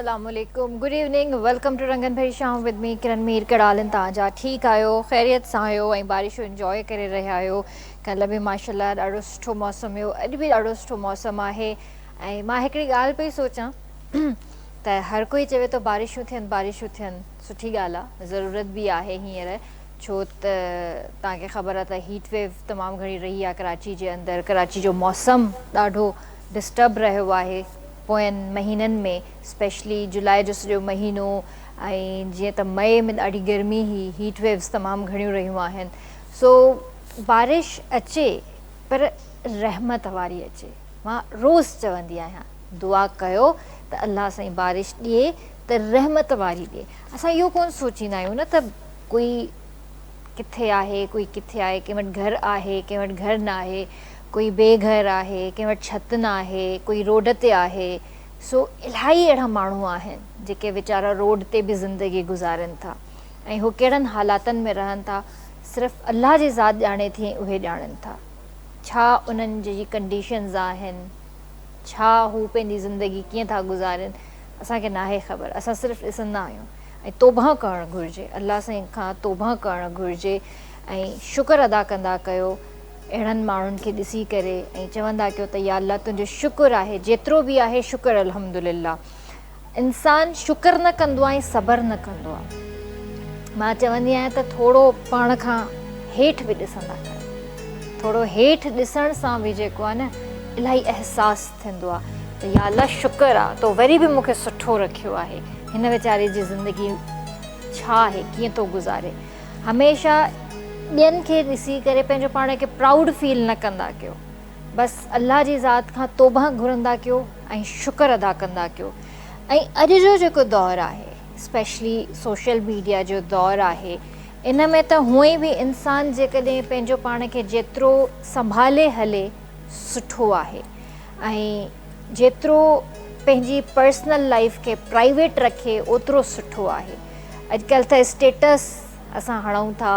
السلام عليڪم good evening welcome two رنگن ڀري شام ود مي ڪرن مير. ڪهڙا حال آهن توهان جا؟ ٺيڪ آهيو، خيريت سان آهيو ۽ بارشون انجوائي ڪري رهيا آهيو؟ ڪلهه به ماشاءالله ڏاڍو سٺو موسم هيو، اڄ به ڏاڍو سٺو موسم آهي. ۽ مان هڪڙي ڳالهه پئي سوچان ته هر ڪوئي چوي ٿو بارشون ٿين بارشون ٿين، سٺي ڳالهه آهي، ضرورت به آهي هينئر، ڇو ته توهان کي خبر آهي ته هيٽ ويو تمام گهڻي رهي آهي ڪراچي جي اندر. ڪراچي جو موسم ڏاڍو ڊسٽرب رهيو آهي پوين مهينن ۾، اسپيشلي جولاء جو سڄو مهينو ۽ جيئن ته مئي ۾ ڏاڍي گرمي هئي، هيٽ ويوز تمام گهڻيون رهيون آهن. سو بارش اچي پر رحمت واري اچي. مان روز چوندي آهيان دعا ڪيو ته الله سائين بارش ڏئي ته رحمت واري ڏئي. اسان اهو ڪونه سوچيندا آهيون نه ته ڪوئي ڪٿي آهي ڪوئي ڪٿي آهي، ڪنهن وٽ گهر آهي ڪنهن وٽ گهر نه آهي، ڪوئي بي گهر آهي ڪنهن وٽ ڇت نه آهي، ڪوئي روڊ تي آهي. سو الاهي اهڙا ماڻهو آهن جيڪي ويچارا روڊ تي به زندگي گذارين ٿا ۽ هو ڪهڙن حالاتن ۾ رهن ٿا صرف الله جي ذات ڄاڻي ٿي ۽ اهي ڄاڻن ٿا ڇا انهن جي ڪنڊيشنز آهن، ڇا هو پنهنجي زندگي ڪيئن ٿا گذارين اسان کي ناهي خبر. اسان صرف ڏسندا آهيون ۽ توبهه ڪرڻ گهرجي، الله سائين کان توبهه ڪرڻ گهرجي ۽ شڪر ادا ڪندا ڪيو اهڙن ماڻهن کي ڏسي ڪري ۽ چوندا ڪيو ته يا الله تنهنجو شڪر آهي، جيترو به آهي شڪر الحمدلله. انسان شڪر نه ڪندو آهي ۽ صبر نه ڪندو آهي. مان چوندي آهيان ته ٿورو پاڻ کان هيٺ به ڏسندا ڪيو. ٿورو هيٺ ڏسڻ سان به جيڪو آهي نه الاهي احساس ٿيندو آهي ته يا الله شڪر آهي تو وري به مون کي سٺو رکيو آهي. هن ويچاري جي زندگي ڇا آهي، ڪيئن ٿو گذاري. هميشه ٻين کي ڏسي ڪري پنهنجو پاڻ کي پرائوڊ فيل نه ڪندا ڪيو. بس الله جي ذات کان توبه گهرندا ڪيو ۽ شڪر ادا ڪندا ڪيو. ۽ اڄ جو جيڪو دور آهي اسپيشلي سوشل ميڊيا جو دور آهي ان ۾ ته هونئن به انسان جيڪڏهن پنهنجو پاڻ کي جيترو سنڀالي هلي سٺو آهي ۽ جيترو پنهنجي پرسنل لائف کي پرائيويٽ رکي اوترو سٺو آهي. اڄڪلهه ته اسٽيٽس اسان هڻون ٿا،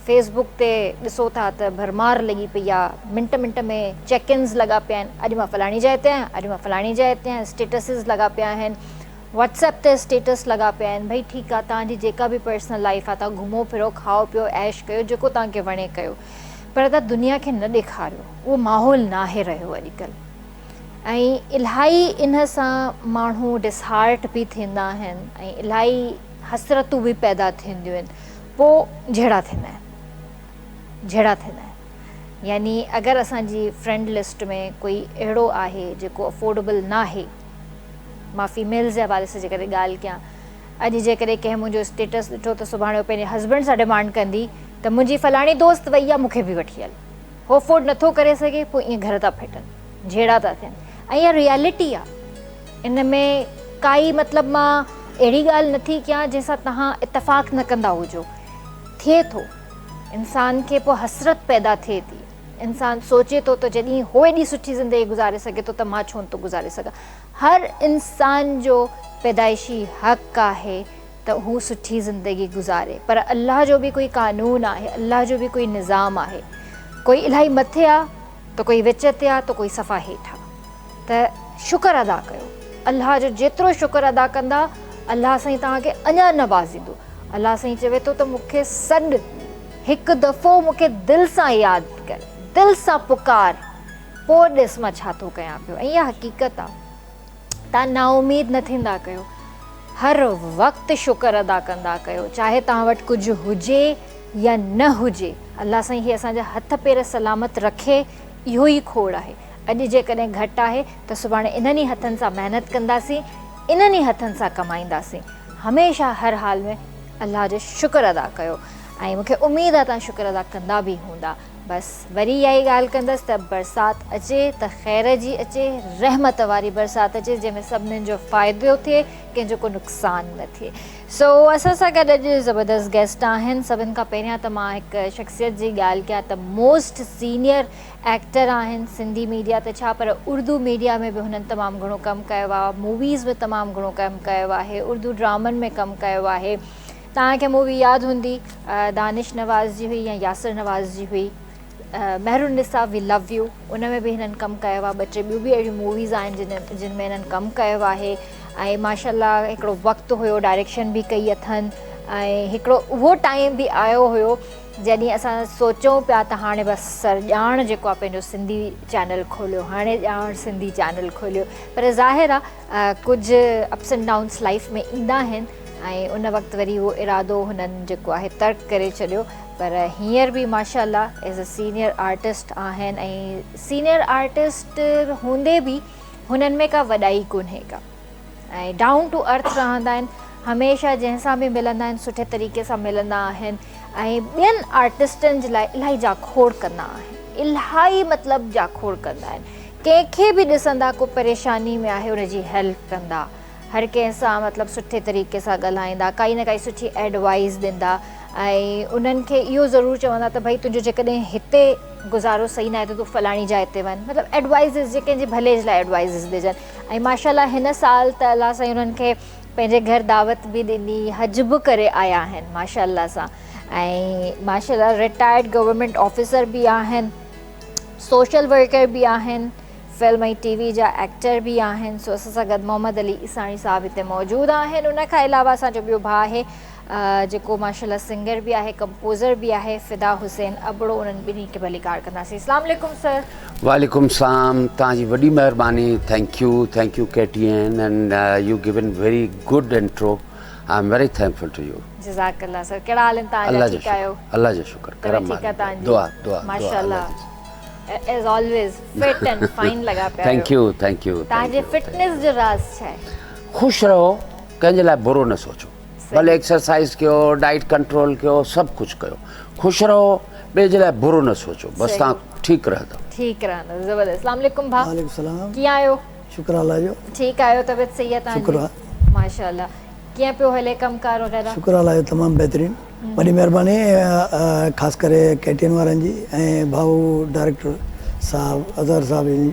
فيس بڪ تي ڏسو ٿا ته ڀرمار لڳي پئي آ، منٽ منٽ ۾ چيڪ انز لڳا پيا آهن، اڄ مان فلاڻي جاء تي آهيان، اڄ مان فلاڻي جاء تي آهيان، اسٽيٽسز لڳا پيا آهن، واٽس ايپ تي اسٽيٽس لڳا پيا آهن، ڀئي ٺيڪ آ توهان جي جيڪا به پرسنل لائف آ توهان گهمو ڦرو کائو پيو عيش ڪيو جيڪو توهان کي وڻي ڪيو پر توهان دنيا کي نه ڏيکاريو، اهو ماحول ناهي رهيو اڄڪلهه ۽ الاهي ان سان ماڻهو ڊسهارٽ به ٿيندا آهن ۽ الاهي حسرتون به پيدا ٿينديون آهن. پوء جهيڙا ٿيندا آهن، جهيڙا ٿيندا آهن. يعني اگر اسان جي فرينڊ لسٽ ۾ ڪوئي اهڙو آهي جيڪو افورڊبل ناهي، مان فيميلز جي حوالي سان جيڪڏهن ڳالهه ڪيان، اڄ جيڪڏهن ڪنهن منهنجو اسٽيٽس ڏٺو ته سڀاڻي هو پنهنجي هسبنڊ سان ڊمانڊ ڪندي ته منهنجي فلاڻي دوست وئي آهي مون کي به وٺي هل. هو افورڊ نٿو ڪري سگهي پوء ائين گهر ٿا ڦٽن، جهيڙا ٿا ٿين ۽ اها ريئلٽي آهي. ان ۾ ڪائي مطلب مان اهڙي ڳالهه نٿي ڪيان جنهن سان توهان اتفاق نه ڪندا هجو. ٿئي ٿو. انسان کي پوء حسرت پيدا ٿئي ٿي. انسان سوچي ٿو ته جڏهن هو ايڏي سٺي زندگي گذاري سگهي ٿو ته مان ڇو نٿو گذاري سگهان. هر انسان جو پيدائشي حق آهي ته هو سٺي زندگي گذاري پر الله جو به ڪوئي قانون آهي، الله جو به ڪوئي نظام آهي. ڪوئي الاهي مٿي آ ته ڪوئي وچ تي آ ته ڪوئي صفا هيٺ آ. ته شڪر ادا ڪيو الله جو، جيترو شڪر ادا ڪندا الله سائين توهان کي اڃا نوازيندو. الله سائين چوي ٿو ته مون کي سڏ، هڪ دفعو مون کي دل سان ياد ڪر، دل سان پڪار، پوء ڏس مان ڇا ٿو ڪيان پيو. ۽ اها حقيقت آ. توهان نااميد نه ٿيندا ڪيو، هر وقت شڪر ادا ڪندا ڪيو، چاهي توهان وٽ ڪجهه هجي يا نه هجي. الله سائين هي اسان جا هٿ پير سلامت رکي اهو ئي کوڙ آهي. اڄ جيڪڏهن گهٽ آهي ته سڀاڻي انهن ئي هٿن سان محنت ڪنداسين، انهن ئي هٿن سان ڪمائينداسين. هميشه هر حال ۾ الله جو شڪر ادا ڪيو ۽ مون کي اميد آهي توهان شڪر ادا ڪندا به هوندا. بس وري اها ئي ڳالهه ڪندس ته برسات اچي ته خير جي اچي، رحمت واري برسات اچي جنهن ۾ سڀنين جو فائدو ٿئي، ڪنهن جو ڪو نقصان نه ٿئي. سو اسان سان گڏ اڄ زبردست گيسٽ آهن. سڀن کان پهريان ته مان هڪ شخصيت جي ڳالهه ڪيان ته موسٽ سينيئر ايڪٽر آهن، سنڌي ميڊيا ته ڇا پر اردو ميڊيا ۾ به هنن تمام گهڻو ڪم ڪيو آهي، موويز ۾ تمام گهڻو ڪم ڪيو آهي، اردو ڊرامن ۾ ڪم ڪيو آهي. توهان کي مووي ياد هوندي دانش نواز جي هئي يا ياسر نواز جي هئي مهرالنساء وي لو يو، ان ۾ به هنن ڪم ڪيو آهي. ٻه ٽي ٻيون به اهڙيون موويز آهن جن ۾ هنن ڪم ڪيو آهي ۽ ماشاءالله هڪڙو وقت هيو ڊائريڪشن به ڪئي اٿن ۽ هڪڙو اهو ٽائيم به آيو هيو جڏهن اسان سوچون پيا ته هاڻي بس سر ڄاڻ جيڪو آ پنهنجو سنڌي چينل کوليو هاڻي ڄاڻ سنڌي چينل کوليو پر ظاهر آ ڪجهه اپس اينڊ ڊائونس لائف ۾ ايندا آهن ۽ ان وقت وري اهو ارادو هنن جيڪو آهي ترڪ ڪري ڇڏيو پر هينئر به ماشاء الله ايز اي سينئر آرٽسٽ آهن ۽ سينئر آرٽسٽ هوندي به هنن ۾ ڪا وڏائي ڪونهي ڪا ۽ ڊائون ٽو ارٿ رهندا آهن هميشه جنهن سان به ملندا آهن سٺي طريقي سان ملندا آهن ۽ ٻين آرٽسٽن جي لاء الاهي جاکوڙ ڪندا آهن الاهي مطلب جاکوڙ ڪندا آهن ڪنهن کي به ڏسندا ڪو پريشاني ۾ آهي ان جي هيلپ ڪندا هر ڪنهن سان مطلب سٺي طريقي سان ڳالهائيندا ڪائي نه ڪائي سٺي ايڊوائز ڏيندا ۽ انهن کي اهو ضرور چوندا ته ڀئي تنهنجو جيڪڏهن هتي گذارو صحيح ناهي ته تون فلاڻي جاء تي وڃ مطلب ايڊوائزز جي ڪنهن جي ڀلي جي لاء ايڊوائزز ڏجن ۽ ماشاء الله هن سال ته الله سائين انهن کي پنهنجي گهر دعوت به ڏني حج به ڪري آيا آهن ماشاء الله سان ۽ ماشاء الله رٽائرڊ گورنمينٽ آفيسر به آهن سوشل ورڪر به آهن فلم ۽ ٽي وي جا ايڪٽر به آهن سو اسان سان گڏ محمد علي عيساڻي صاحب هتي موجود آهن ان کان علاوه اسان جو ٻيو ڀاء آهي جيڪو ماشاءالله سنگر به آهي ڪمپوزر به آهي فدا حسين ابڙو انهن ٻنهي کي ڀليڪار ڪنداسين اسلام عليڪم سر. وعليڪم سلام توهان جي وڏي مهرباني thank you thank you K T N and you given very good intro I am very thankful to you. جزاڪ الله سر ڪهڙا حال آهن توهان جا ٺيڪ آهيو. الله جو شڪر ڪرم آهي دعا دعا ماشاءالله as always fit and fine لڳا پيا آهيو. Thank you thank you توهان جي فٽنس جو راز ڇا آهي؟ خوش رهو ڪنهن جي لاء برو نه سوچو. ڀلي ايڪسرسائز ڪيو ڊائيٽ ڪنٽرول ڪيو سڀ ڪجهه ڪيو خوش رهو ٻئي جي لاء برو نه سوچو بس تان ٺيڪ رهندو. ٺيڪ رهندو زبردست اسلام عليڪم ڀاء. وعليڪم السلام ڪيئن آهيو؟ شڪر الله جو. ٺيڪ آهيو طبيعت صحيح آهي تان شڪر آهي. ماشاءالله ڪيئن پيو هلي ڪم ڪار وغيره؟ شڪر الله جو تمام بهترين وڏي مهرباني خاص ڪري ڪي ٽي اين وارن جي ۽ ڀائو ڊائريڪٽر صاحب اظهر صاحب جن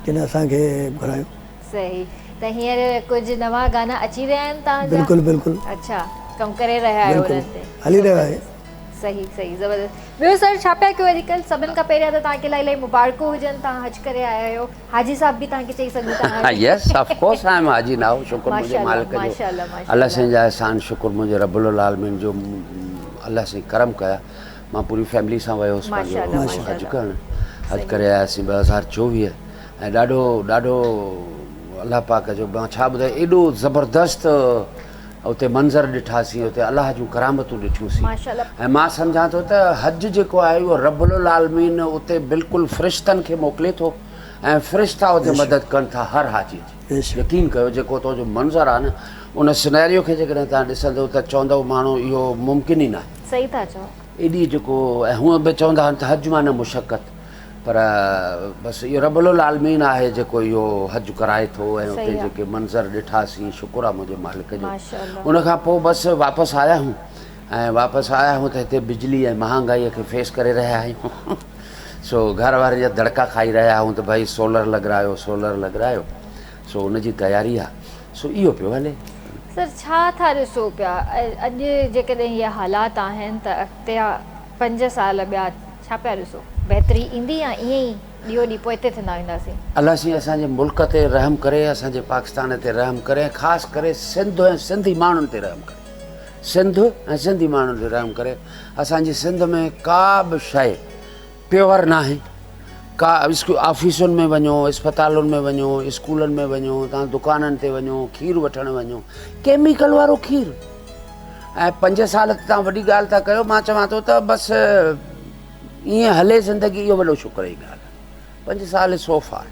جن اسان کي گهرايو. صحيح ته هينئر ڪجهه نوان گانا اچي رهيا آهن توهان جا؟ بلڪل بلڪل. اڇا ڪم ڪري رهيا آهيو انهن تي. هلي رهيو آهي. صحيح صحيح زبردست ٻيو سر ڇا پيا ڪيو اڄڪلهه سڀن کان پهريان ته توهان کي الاهي الاهي مبارڪون هجن توهان حج ڪري آيا آهيو حاجي صاحب به توهان کي چئي سگهون ٿا هاڻي. Yes of course I M حاجي نائو شڪر منهنجي مالڪ جو الله سائين جا احسان شڪر منهنجي رب العالمين جو الله سائين ڪرم ڪيا مان پوري فيملي سان ويو هوس پنهنجو حج ڪرڻ حج ڪري آياسين 2024 ۽ ڏاڍو ڏاڍو الله پاڪ جو مان ڇا ٻڌايان ايڏو زبردست اتي منظر ڏٺاسين اتي الله جون ڪرامتون ڏٺيونسين ۽ مان سمجهان ٿو ته حج جيڪو آهي اهو رب العالمين اتي بلڪل فرشتن کي موڪلي ٿو ۽ فرشتا اتي مدد ڪن ٿا هر حاجي جي يقين ڪيو جيڪو اتو جو منظر آهي نه ان سنيريو کي جيڪڏهن توهان ڏسندو ته چوندو ماڻهو اهو ممڪن ئي ناهي صحيح ٿا چئو ايڏي جيڪو ۽ هونء به چوندا آهن ته حج معنيٰ مشقت پر بس اهو رب العالمين آهي جيڪو اهو حج ڪرائي ٿو ۽ اتي جيڪي منظر ڏٺاسين شڪر آهي منهنجي مالڪ جو ان کان پوء بس واپس آيا آهيون ۽ واپس آيا آهيون ته هتي بجلي ۽ مهانگائي کي فيس ڪري رهيا آهيون سو گهر وارن جا دڙڪا کائي رهيا آهيون ته ڀائي سولر لڳرايو سولر لڳرايو سو ان جي تياري آهي سو اهو پيو هلي. سر ڇا ٿا ڏسو پيا اڄ جيڪڏهن اهي حالات آهن ته اڳتي 5 سال ٻيا ڇا پيا ڏسو بهتري ايندي يا ائين ئي ڏينهون ڏينهن پوئتي ٿيندا وينداسين. الله سائين اسان جي ملڪ تي رحم ڪري اسان جي پاڪستان تي رحم ڪري ۽ خاص ڪري سنڌ ۽ سنڌي ماڻهن تي رحم ڪري سنڌ ۽ سنڌي ماڻهن تي رحم ڪري اسان جي سنڌ ۾ ڪا به شيء پيور ناهي ڪا آفيسن ۾ وڃو اسپتالن ۾ وڃو اسڪولن ۾ وڃو تان دڪانن تي وڃو کير وٺڻ وڃو ڪيميڪل وارو کير ۽ 5 سال ته توهان وڏي ڳالهه ٿا ڪيو، مان چوان ٿو ته بس ائين هلي زندگي اهو وڏو شڪر جي ڳالهه آهي. 5 سال سو فار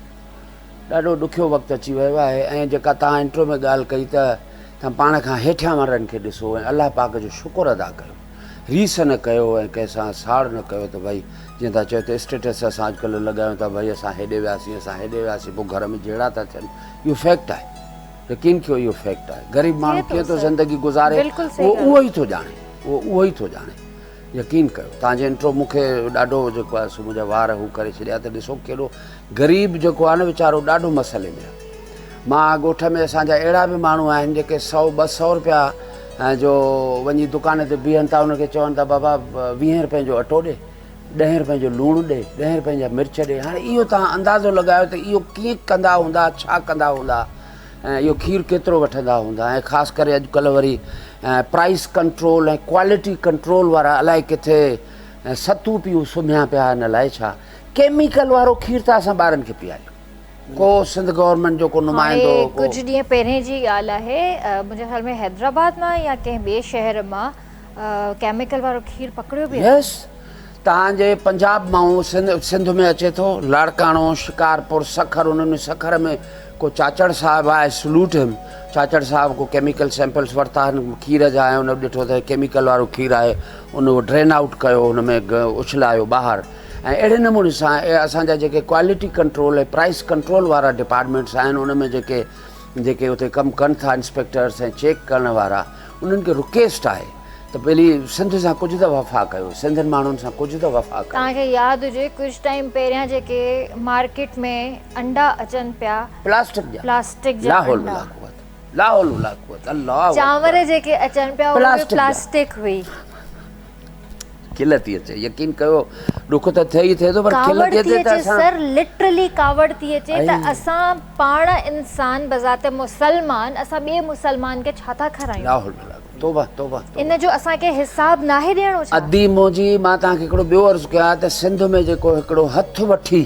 ڏاڍو ڏکيو وقت اچي ويو آهي ۽ جيڪا توهان انٽرو ۾ ڳالهه ڪئي ته توهان پاڻ کان هيٺيان وارن کي ڏسو ۽ الله پاڪ جو شڪر ادا ڪيو ريس نه ڪيو ۽ ڪنهن سان ساڙ نه ڪيو ته ڀائي جيئن توهان چيو ته اسٽيٽس اسان اڄڪلهه لڳايون ٿا ڀائي اسان هيڏي وياسين اسان هيڏي وياسين پوء گهر ۾ جهيڙا ٿا ٿين اهو فيڪٽ آهي. يقين ڪيو اهو فيڪٽ آهي غريب ماڻهو ڪيئن ٿو زندگي گذاري اهو اهو ئي ٿو ڄاڻي اهو اهو ئي ٿو ڄاڻي يقين ڪيو توهان جي انٽرو مون کي ڏاڍو جيڪو آهي سو منهنجا وار هو ڪري ڇڏيا ته ڏسو ڪيڏو غريب جيڪو آهي نه ويچارو ڏاڍو مسئلي ۾ آهي مان ڳوٺ ۾ اسان جا اهڙا به ماڻهو آهن جيڪي سو 200 روپيا جو وڃي دڪان تي بيهن ٿا انهن کي چون ٿا بابا 20 روپين جو اٽو ڏي 10 روپين جو لوڻ ڏي 10 روپين جا مرچ ڏي هاڻي اهو توهان اندازو لڳايو ته اهو ڪيئن ڪندا هوندا ڇا ڪندا هوندا. اهو کير ڪيترو وٺندا هوندا ۽ خاص ڪري اڄڪلهه وري پرائس ڪنٽرول ۽ ڪوالٽي ڪنٽرول وارا الائي ڪٿي ستو پيو سمهيا پيا آهن الائي ڇا ڪيميڪل وارو کير ٿا اسان ٻارن کي پياريون ڪو سنڌ گورنمينٽ جو ڪو نمائندو هاڻي ڪجهه ڏينهن پهرين جي ڳالهه آهي منهنجي خيال ۾ حيدرآباد مان يا ڪنهن ٻئي شهر مان ڪيميڪل وارو کير پڪڙيو به آهي. يس توهان جي پنجاب مان سنڌ ۾ اچي ٿو لاڙڪاڻو شڪارپور سکر انهن ۾ سکر ۾ ڪو چاچڙ صاحب آهي سلوٽ هم چاچڙ صاحب ڪو ڪيميڪل سيمپلس ورتا آهن کير جا ۽ ان ڏٺو ته ڪيميڪل وارو کير آهي ان اهو ڊرين آئوٽ ڪيو ان ۾ اڇلايو ٻاهر ۽ اهڙي نموني سان اسان جا جيڪي ڪوالٽي ڪنٽرول ۽ پرائس ڪنٽرول وارا ڊپارٽمينٽس آهن ان ۾ جيڪي جيڪي اتي ڪم ڪن ٿا انسپيڪٽرس ۽ چيڪ ڪرڻ وارا انهن کي رڪيسٽ آهي ته پهلي سنڌ سان ڪجهه ته وفا ڪيو سنڌين ماڻهن سان ڪجهه ته وفا ڪيو. توهان کي ياد هجي ڪجهه ٽائيم پهريان جيڪي مارڪيٽ ۾ انڊا اچن پيا پلاسٽڪ جا پلاسٽڪ جا لاحول انڊا ولا قوت لاحول ولا قوت الله اڪبر چانور جيڪي اچن پيا اهي به پلاسٽڪ هئي. کل ٿي اچي يقين ڪيو ڏک ته ٿئي ئي ٿئي ٿو پر کل ڪاوڙ ٿي ٿي اچي ته اچي اسان سر لٽرلي ڪاوڙ ٿي اچي ته اسان پاڻ انسان بذات مسلمان اسان ٻئي مسلمان کي ڇا ٿا کارايون لاحول ولا قوت توبه توبه توبه ان جو اسان کي حساب ناهي ڏيڻو ڇا؟ ادي منهنجي مان توهان کي هڪڙو ٻيو عرض ڪيان ته سنڌ ۾ جيڪو هڪڙو هٿ وٺي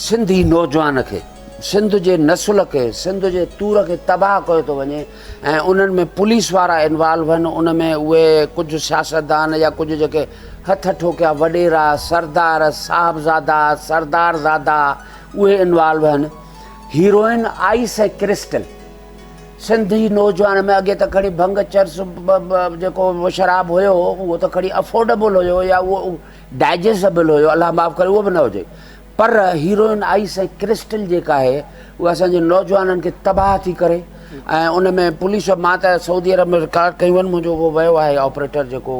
سنڌي نوجوان کي، سنڌ جي نسل کي، سنڌ جي تور کي تباهه ڪيو ٿو وڃي ۽ انهن ۾ پوليس وارا انوالو آهن، ان ۾ اهي ڪجهه سياستدان يا ڪجهه جيڪي هٿ ٺوڪيا وڏيرا، سردار، صاحبزادا، سردارزادا اهي انوالو آهن. هيروئن، آئيس ۽ ڪرسٽل سنڌي نوجوان ۾ اڳي ته کڻي ڀنگ چرس جيڪو شراب هيو اهو ته کڻي افورڊيبل هيو يا اهو ڊائجسٽبل هيو الله معاف ڪري اهو به نه هجي پر هيروئن آئيس ۽ ڪرسٽل جيڪا آهي اها اسان جي نوجوانن کي تباهه ٿي ڪري ۽ ان ۾ پوليس مان ته سعودي عرب ۾ رڪارڊ ڪيون آهن منهنجو اهو ويو آهي آپريٽر جيڪو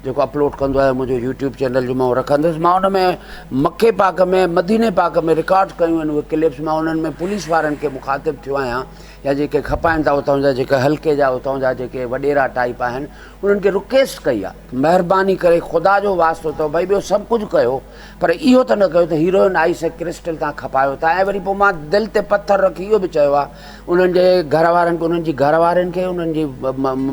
جيڪو اپلوڊ ڪندو آهي منهنجو يوٽيوب چينل جو مان رکندس مان ان ۾ مڪي پاڪ ۾ مديني پاڪ ۾ رڪارڊ ڪيون آهن اهي ڪلپس مان انهن ۾ پوليس وارن کي مخاطب ٿيو آهيان يا جيڪي کپائن ٿا اتان جا جيڪي حلقي جا اتان جا جيڪي وڏيرا ٽائپ آهن انهن کي رڪويسٽ ڪئي آهي ته مهرباني ڪري خدا جو واسطو اٿو ڀئي ٻيو سڀ ڪجهه ڪيو پر اهو ته نه ڪيو ته هيروئن آئيس ۽ ڪرسٽل تان کپايو ٿا ۽ وري پوء مان دل تي پٿر رکي اهو به چيو آهي انهن جي گهر وارن کي انهن جي گهر وارين کي انهن جي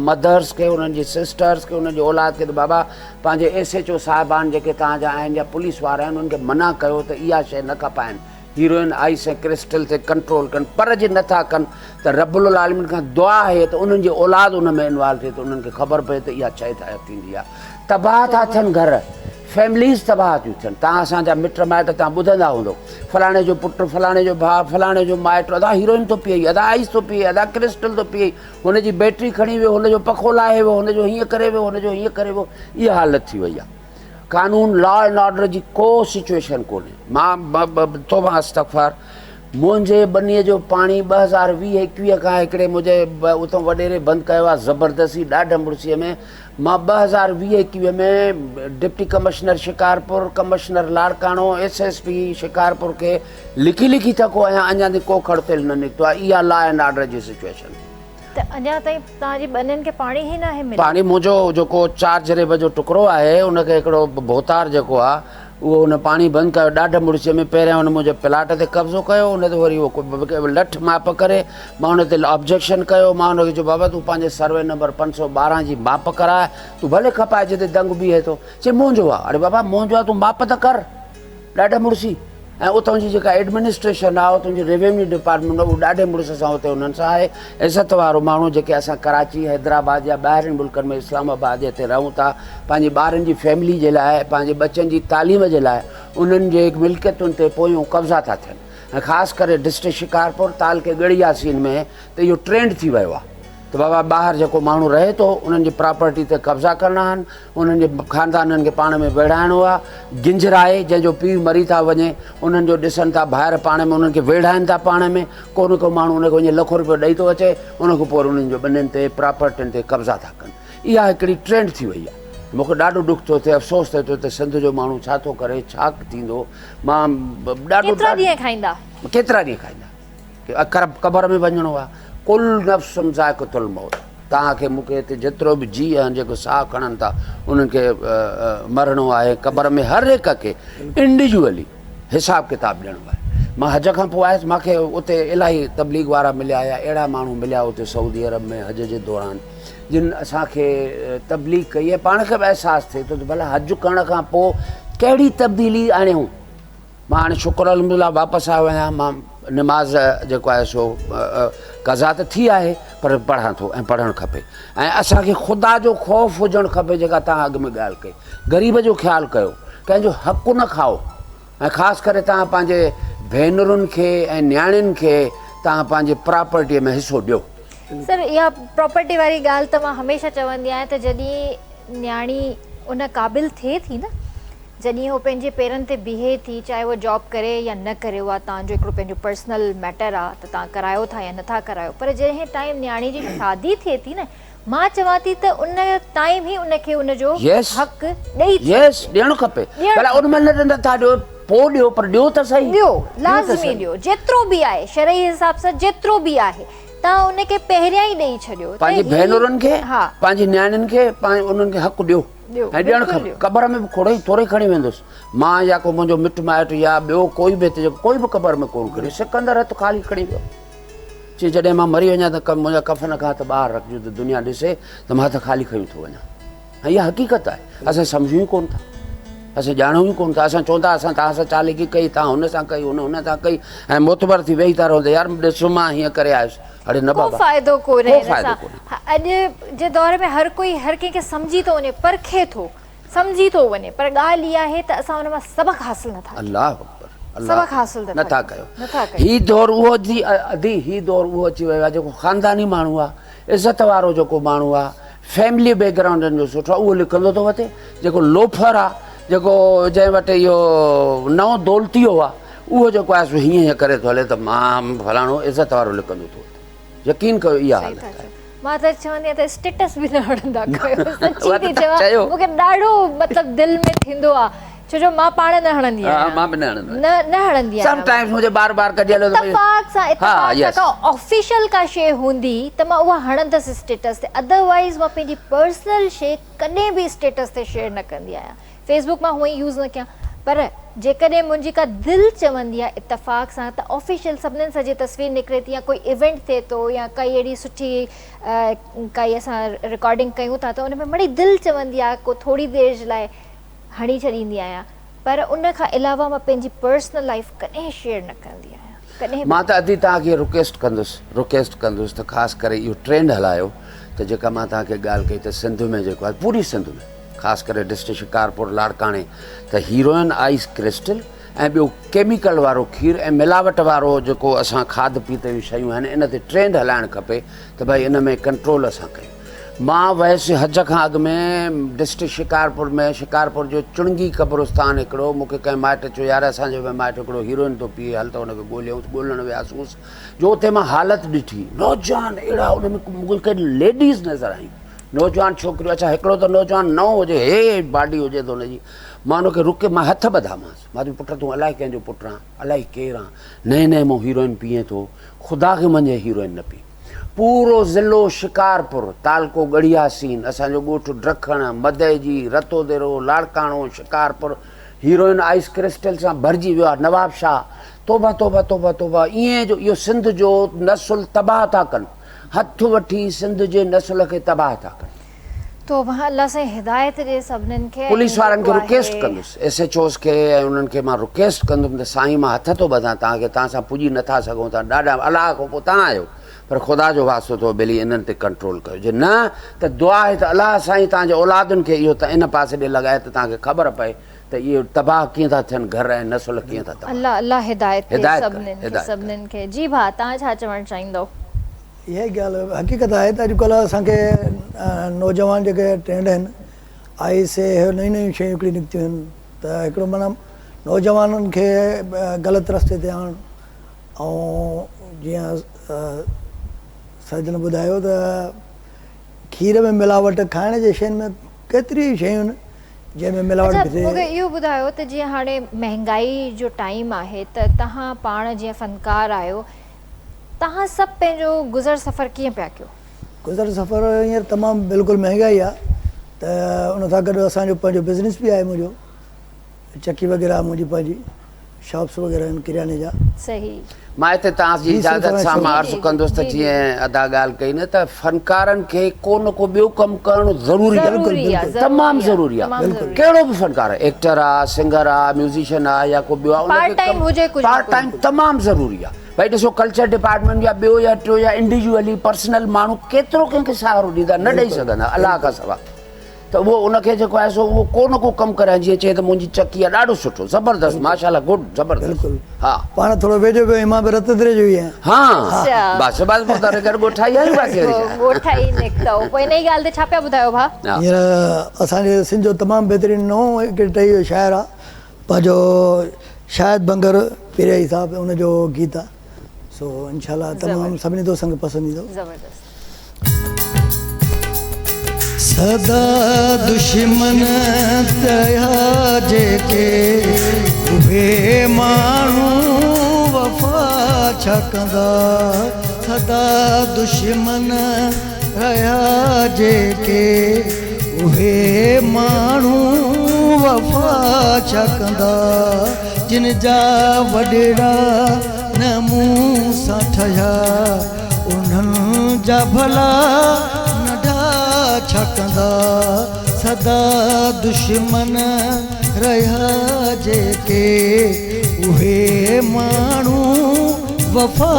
مدرس کي انهن جي سسٽرس کي انهن جي اولاد کي ته بابا پنهنجي ايس ايڇ او صاحبان جيڪي توهان جا آهن يا پوليس وارا آهن انهن کي منع ڪيو ته اها شيء نه کپائن هيروئن، آئيس ۽ ڪرسٽل تي ڪنٽرول ڪن پر جي نه ٿا ڪن ته رب العالمين کان دعا آهي ته انهن جي اولاد ان ۾ انوالو ٿئي ته انهن کي خبر پئي ته اها شيء ڇا ٿيندي آهي تباهه ٿا ٿين گهر فيمليز تباهه ٿيون ٿين تان اسان جا مٽ مائٽ تان ٻڌندا هوندو فلاڻي جو پٽ فلاڻي جو ڀاء فلاڻي جو مائٽ ادا هيروئن ٿو پيئي ادا آئيس ٿو پيئي ادا ڪرسٽل ٿو پيئي هن جي بيٽري کڻي ويو هن جو پکو لاهي ويو هن جو هيئن ڪري ويو هن جو هيئن ڪري ويو اها حالت ٿي وئي آهي قانون لا اينڊ آرڊر جي ڪو سچويشن ڪونهي مان توبه استغفار منهنجي ٻنيء جو پاڻي 2020 21 کان هڪڙي منهنجي اتان وڏيري بند ڪيو آهي زبردستي ڏاڍ مڙسيء ۾ مان 2020 21 ۾ deputy commissioner Shikarpur commissioner Larkana S S P Shikarpur کي لکي لکي ٿڪو آهيان اڃا تائين ڪو کڙ تيل نه نڪتو آهي اها لا اينڊ آرڊر جي سچويشن. ته اڃا تائين توهان جي ٻنين کي پاڻي ئي ناهي مليو. پاڻي منهنجو جيڪو چار جريب جو ٽڪرو آهي ان کي هڪڙو ڀوتار جيڪو آ اهو ان پاڻي بند ڪيو ڏاڍ مڙسي ۾ پهريان ان منهنجي پلاٽ تي قبضو ڪيو ان تي وري اهو لٺ ماپ ڪري مان ان تي آبجيڪشن ڪيو مان ان کي چيو بابا تون پنهنجي سروي نمبر 512 جي ماپ ڪراء تون ڀلي کپائي جتي دنگ بيهي ٿو چي منهنجو آ اڙي بابا منهنجو آ تون ماپ ته ڪر ڏاڍ مڙسي ۽ اتان جي جيڪا ايڊمنسٽريشن آهي اتان جي ريونيو ڊپارٽمينٽ آهي اهو ڏاڍي مڙس سان اتي انهن سان آهي عزت وارو ماڻهو جيڪي اسان ڪراچي حيدرآباد يا ٻاهرين ملڪن ۾ اسلام آباد جي هتي رهون ٿا پنهنجي ٻارن جي فيملي جي لاء پنهنجي ٻچن جي تعليم جي لاء انهن جي ملڪيتن تي پويون قبضا ٿا ٿين ۽ خاص ڪري ڊسٽرڪٽ شڪارپور تعلقي ڳڙهي ياسين ۾ ته اهو ٽرينڊ ٿي ويو آهي ته بابا ٻاهر جيڪو ماڻهو رهي ٿو انهن جي پراپرٽي تي قبضا ڪرڻا آهن انهن جي خاندانن کي پاڻ ۾ ويڙهائڻو آهي گنجرائي جنهن جو پيء مري ٿا وڃي انهن جو ڏسن ٿا ڀائر پاڻ ۾ انهن کي ويڙهائن ٿا پاڻ ۾ ڪو نه ڪو ماڻهو ان کي وڃي لکو روپيو ڏئي ٿو اچي ان کان پوء انهن جو ٻنين تي پراپرٽين تي قبضا ٿا ڪن اها هڪڙي ٽرينڊ ٿي وئي آهي مون کي ڏاڍو ڏک ٿو ٿئي افسوس ٿئي ٿو ته سنڌ جو ماڻهو ڇا ٿو ڪري ڇا ٿيندو مان ڏاڍو ڪيترا ڏينهن کائيندا ڪيترا ڏينهن کائيندا اقرب قبر ۾ وڃڻو آهي. ڪل نفس ذائقة الموت توهان کي مون کي هتي جيترو به جيء آهن جيڪو ساهه کڻن ٿا انهن کي مرڻو آهي قبر ۾ هر هڪ کي انڊيوجولي حساب ڪتاب ڏيڻو آهي. مان حج کان پوء آيس مان کي اتي الاهي تبليغ وارا مليا يا اهڙا ماڻهو مليا اتي سعودي عرب ۾ حج جي دوران جن اسان کي تبليغ ڪئي ۽ پاڻ کي به احساس ٿئي ٿو ته ڀلا حج ڪرڻ کان پوء ڪهڙي تبديلي آڻيون. مان هاڻي شڪر الحمدلله واپس آيو آهيان مان نماز جيڪو آهي سو قضا ته ٿي آهي پر پڙهان ٿو ۽ پڙهڻ کپي ۽ اسان کي خدا جو خوف هجڻ کپي جيڪا توهان اڳ ۾ ڳالهه ڪئي غريب جو خيال ڪيو ڪنهن جو حق نه کائو ۽ خاص ڪري توهان پنهنجي ڀينرن کي ۽ نياڻين کي توهان پنهنجي پراپرٽيء ۾ حصو ڏيو. سر اها پراپرٽي واري ڳالهه ته مان هميشه چوندي آهيان ته جڏهن نياڻي ان قابل ٿئي ٿي نه جڏهن هو پنهنجي پيرن تي بيهي ٿي چاهي هوء جاب ڪري يا نه ڪري اها توهان جو هڪڙو پنهنجو پرسنل ميٽر آ ته توهان ڪرايو ٿا يا نٿا ڪرايو پر جنهن ٽائيم نياڻي جي شادي ٿئي ٿي نه مان چوان ٿي ته ان ٽائيم ئي ان کي ان جو يس حق ڏئي ٿي يس ڏيڻ کپي ڏيڻ ڀلا ان مهل نه ٿا ڏيو پوء ڏيو پر ڏيو ته سهي ڏيو ڏيو ته لازمي سهي ڏيو جيترو به آهي شرعي حساب سان جيترو به آهي توهان ان کي پهريان ئي ڏئي ڇڏيو ته پنهنجي هي ڀينرن کي ها پنهنجي نياڻين کي انهن کي حق ڏيو ڏيو ۽ ڏيڻ بلڪل کپي ڏيو. قبر ۾ به کوڙئي ٿورئي کڻي ويندس مان يا ڪو منهنجو مٽ مائٽ يا ٻيو ڪوئي به هتي جيڪو ڪوئي به قبر ۾ ڪونه کڻي سڪندر هٿ خالي کڻي ويو چي جڏهن مان مري وڃان ته منهنجا ڪفن کان هٿ ٻاهر رکجو ته دنيا ڏسي ته مان هٿ خالي کڻي ٿو وڃان ۽ اها حقيقت آهي اسان سمجهون ئي ڪونه ٿا اسان ڄاڻون ئي ڪونه ٿا اسان چون ٿا اسان توهان سان چالڪي ڪئي توهان هن سان ڪئي هن هن سان ڪئي ۽ معتبر ٿي ويهي ٿا رهون ته يار ڏس مان هيئن ڪري آيس اڙي نه ڪو بابا فائدو ڪونهي ڪو ان فائدو سان ڪونهي. اڄ جي دور ۾ هر ڪوئي هر ڪنهن کي سمجهي ٿو وڃي پرکي ٿو سمجهي ٿو وڃي پر ڳالهه اها آهي ته اسان ان مان سبق حاصل نٿا ڪيون. الله اڪبر الله سبق حاصل نٿا نٿا ڪيو نٿا ڪيون. هي دور اهو ٿي ادي هي دور اهو اچي ويو آهي جيڪو خانداني ماڻهو آهي عزت وارو جيڪو ماڻهو آهي فيملي بيڪ گرائونڊ جو سٺو آهي اهو لکندو ٿو وتي جيڪو لوفر آهي جيڪو جنهن وٽ اهو نئون دولتيو آهي اهو جيڪو آهي سو هيئن هيئن ڪري ٿو هلي ته مان فلاڻو عزت وارو لکندو ٿو وتي يقين ڪيو اها حالت آهي. مان ته چوندي آهيان ته اسٽيٽس به نه هڻندا ڪيو سچي اها ٿي ته چوان چيو. مون کي ڏاڍو مطلب دل ۾ ٿيندو آهي ڇو جو مان پاڻ نه هڻندي ها آهيان مان به نه هڻندو نه آهيان نه هڻندي سم آهيان ٽائمز منهنجي بار بار ڪڍي هليو ته اتفاق سان ها اتفاق سان يس ڪا آفيشل ڪا شي هوندي ته مان اها هڻندس اسٽيٽس تي ادروائز مان پنهنجي پرسنل شي ڪڏهن به اسٽيٽس تي شيئر نه ڪندي آهيان فيس بڪ مان هونئن ئي يوز نه ڪيان پر جيڪڏهن منهنجي ڪا دل چوندي آهي اتفاق سان ته آفيشل سڀنين سان جيئن تصوير نڪري ٿي يا ڪوئي ايونٽ ٿئي ٿو يا ڪائي اهڙي سٺي ڪائي اسان رڪارڊنگ ڪيون ٿا ته ان ۾ مڙئي دل چوندي آهي ڪو ٿوري دير جي لاء هڻي ڇڏيندي آهيان پر ان کان علاوه مان پنهنجي پرسنل لائيف ڪڏهن شيئر نه ڪندي آهيان ڪڏهن به مان ته ادي توهان کي رڪويسٽ ڪندس رڪويسٽ ڪندس ته خاص ڪري اهو ٽرينڊ هلايو ته جيڪا مان توهان کي ڳالهه ڪئي ته سنڌ ۾ جيڪو آهي پوري سنڌ ۾ خاص ڪري ڊسٽرڪٽ شڪارپور لاڙڪاڻي ته هيروئن آئيس ڪرسٽل ۽ ٻيو ڪيميڪل وارو کير ۽ ملاوٽ وارو جيڪو اسان کاڌ پيت جون شيون آهن ان تي ٽرينڊ هلائڻ کپي ته ڀائي ان ۾ ڪنٽرول اسان ڪيون مان ويس حج کان اڳ ۾ ڊسٽرڪٽ شڪارپور ۾ شڪارپور جو چڻگي قبرستان هڪڙو مون کي ڪنهن مائٽ چيو يار اسان جو مائٽ هڪڙو هيروئن ٿو پيئي هل ته ان کي ڳوليون ڳولڻ وياسونس جو اتي مان حالت ڏٺي نوجوان اهڙا ان ۾ مون کي ليڊيز نظر آيون نوجوان ڇوڪريون اڇا هڪڙو ته نوجوان نئون هجي هي باڊي هجي ته هن جي مان هن کي رڪي مان هٿ ٻڌامانس مان چيو پٽ تون الائي ڪنهن جو پٽ آن الائي ڪير آن نئين نئين مون هيروئن پيئين ٿو خدا کي مڃي هيروئن نه پي پورو ضلعو شڪارپور تعلقو ڳڙهياسين اسان جو ڳوٺ ڊکڻ مدئجي Ratodero Larkana Shikarpur heroin ice crystal سان ڀرجي ويو آهي نواب شاهه توبه توبه توبه توبه ائين جو اهو سنڌ جو نسل تباهه ٿا ڪن هٿ وٺي سنڌ جي نسل کي تباهه ٿا ڪن. توبه الله سائين هدايت ڏي سڀنن کي ۽ پوليس وارن کي جيڪو رڪيسٽ آهي. ڪندس ايس ايڇ اوز کي ۽ انهن کي مان رڪيسٽ ڪندم ته سائين مان هٿ ٿو ٻڌان توهان کي توهان سان پڄي نٿا سگهون توهان ڏاڍا الله کان پوء توهان آهيو پر خدا جو واسطو اٿو ٻيلي انهن تي ڪنٽرول ڪيو جي نه ته دعا آهي ته الله سائين توهان جي اولادن کي اهو ته ان پاسي ڏي لڳائي ته توهان کي خبر پئي ته اهي تباهه ڪيئن ٿا ٿين گهر ۽ نسل ڪيئن ٿا تباهه الله الله هدايت ڏي هدايت ڪري سڀنن کي هدايت ڪري. سڀنن کي جي ڀاء توهان ڇا چوڻ چاهيندؤ. اها ئي ڳالهه حقيقت آهي ته اڄڪلهه اسان کي نوجوان جيڪي ٽرينڊ آهن آئي سي اهي نيون نيون شيون هڪڙي نڪتيون آهن ته هڪڙو معنيٰ نوجوانن کي غلط رستي تي آڻڻ ۽ جيئن سرجن ٻڌايو ته کير ۾ ملاوٽ کائڻ جي شين ۾ ڪيتريون ئي شيون آهن جنهن ۾ ملاوٽ اڇا به ٿئي. مون کي اهو ٻڌايو ته جيئن هاڻي مهنگائي جو ٽائيم آهي ته توهان پاڻ جيئن فنڪار آهيو توهان سڀ پنهنجو گذر سفر ڪيئن پيا ڪيو؟ گذر سفر هينئر تمام بلڪل مهنگائي آهي ته ان سان گڏ اسان جو پنهنجو بزنس به آهي منهنجو چڪي وغيره منهنجي پنهنجي شاپس وغيره آهن ڪرياني جا. صحيح. مان هتي توهان جي هي صرف اجازت توهان سان شو مان عرض ڪندس ته جي جي. جيئن ادا ڳالهه ڪئي نه ته فنڪارن کي ڪو نه ڪو ٻيو ڪم ڪرڻ ضروري آهي. ضروري آ بلڪل تمام ضروري آ ضروري آ. تمام ضروري آ. ڪهڙو به فنڪار آهي ايڪٽر آ سنگر آ ميوزيشن آ يا ڪو ٻيو آ ان پارٽ کي ٽائيم ڪم هجي ڪجهه نه پارٽ ڪجهه. ٽائيم تمام ضروري آ. ڀئي ڏسو ڪلچر ڊپارٽمينٽ يا ٻيو يا ٽيو يا انڊيوجوئلي پرسنل ماڻهو ڪيترو ڪنهن کي سهارو ڏيندا نه ڏئي سگهندا الله کان سوا ته اهو ان کي جيڪو آهي سو اهو ڪو نه ڪو ڪم ڪريان جيئن چئي ته منهنجي چڪي آهي ڏاڍو سٺو زبردست ماشاء الله گڊ زبردست ها پاڻ ٿورو ويجهو پيو مان به رت دري جو ئي آهيان. ها بس بس پوء ته گڏ ڳوٺائي آهيون باقي وري ڇا. ڳوٺائي نڪتو پوء انهي ڳالهه تي ڇا پيا ٻڌايو ڀاء. هينئر اسان جي سنڌ جو تمام بهترين نئون هڪ ٽهي جو شاعر آهي پنهنجو شاهد بنگر پيريائي صاحب ان جو گيت آ سو انشاء الله تمام سڀني دوستن کي پسند ايندو. زبردست. سدا دشمن تيا جيڪي اهي ماڻهو وفا ڇا ڪندا سدا دشمن رهيا جيڪي اهي ماڻهو وفا ڇا ڪندا جن جا وڏڙا نه مون سان ٺهيا انهن جا ڀلا ننڍا ڇا ڪندا سدا دشمن رهيا جيڪي اهي ماڻهو وفا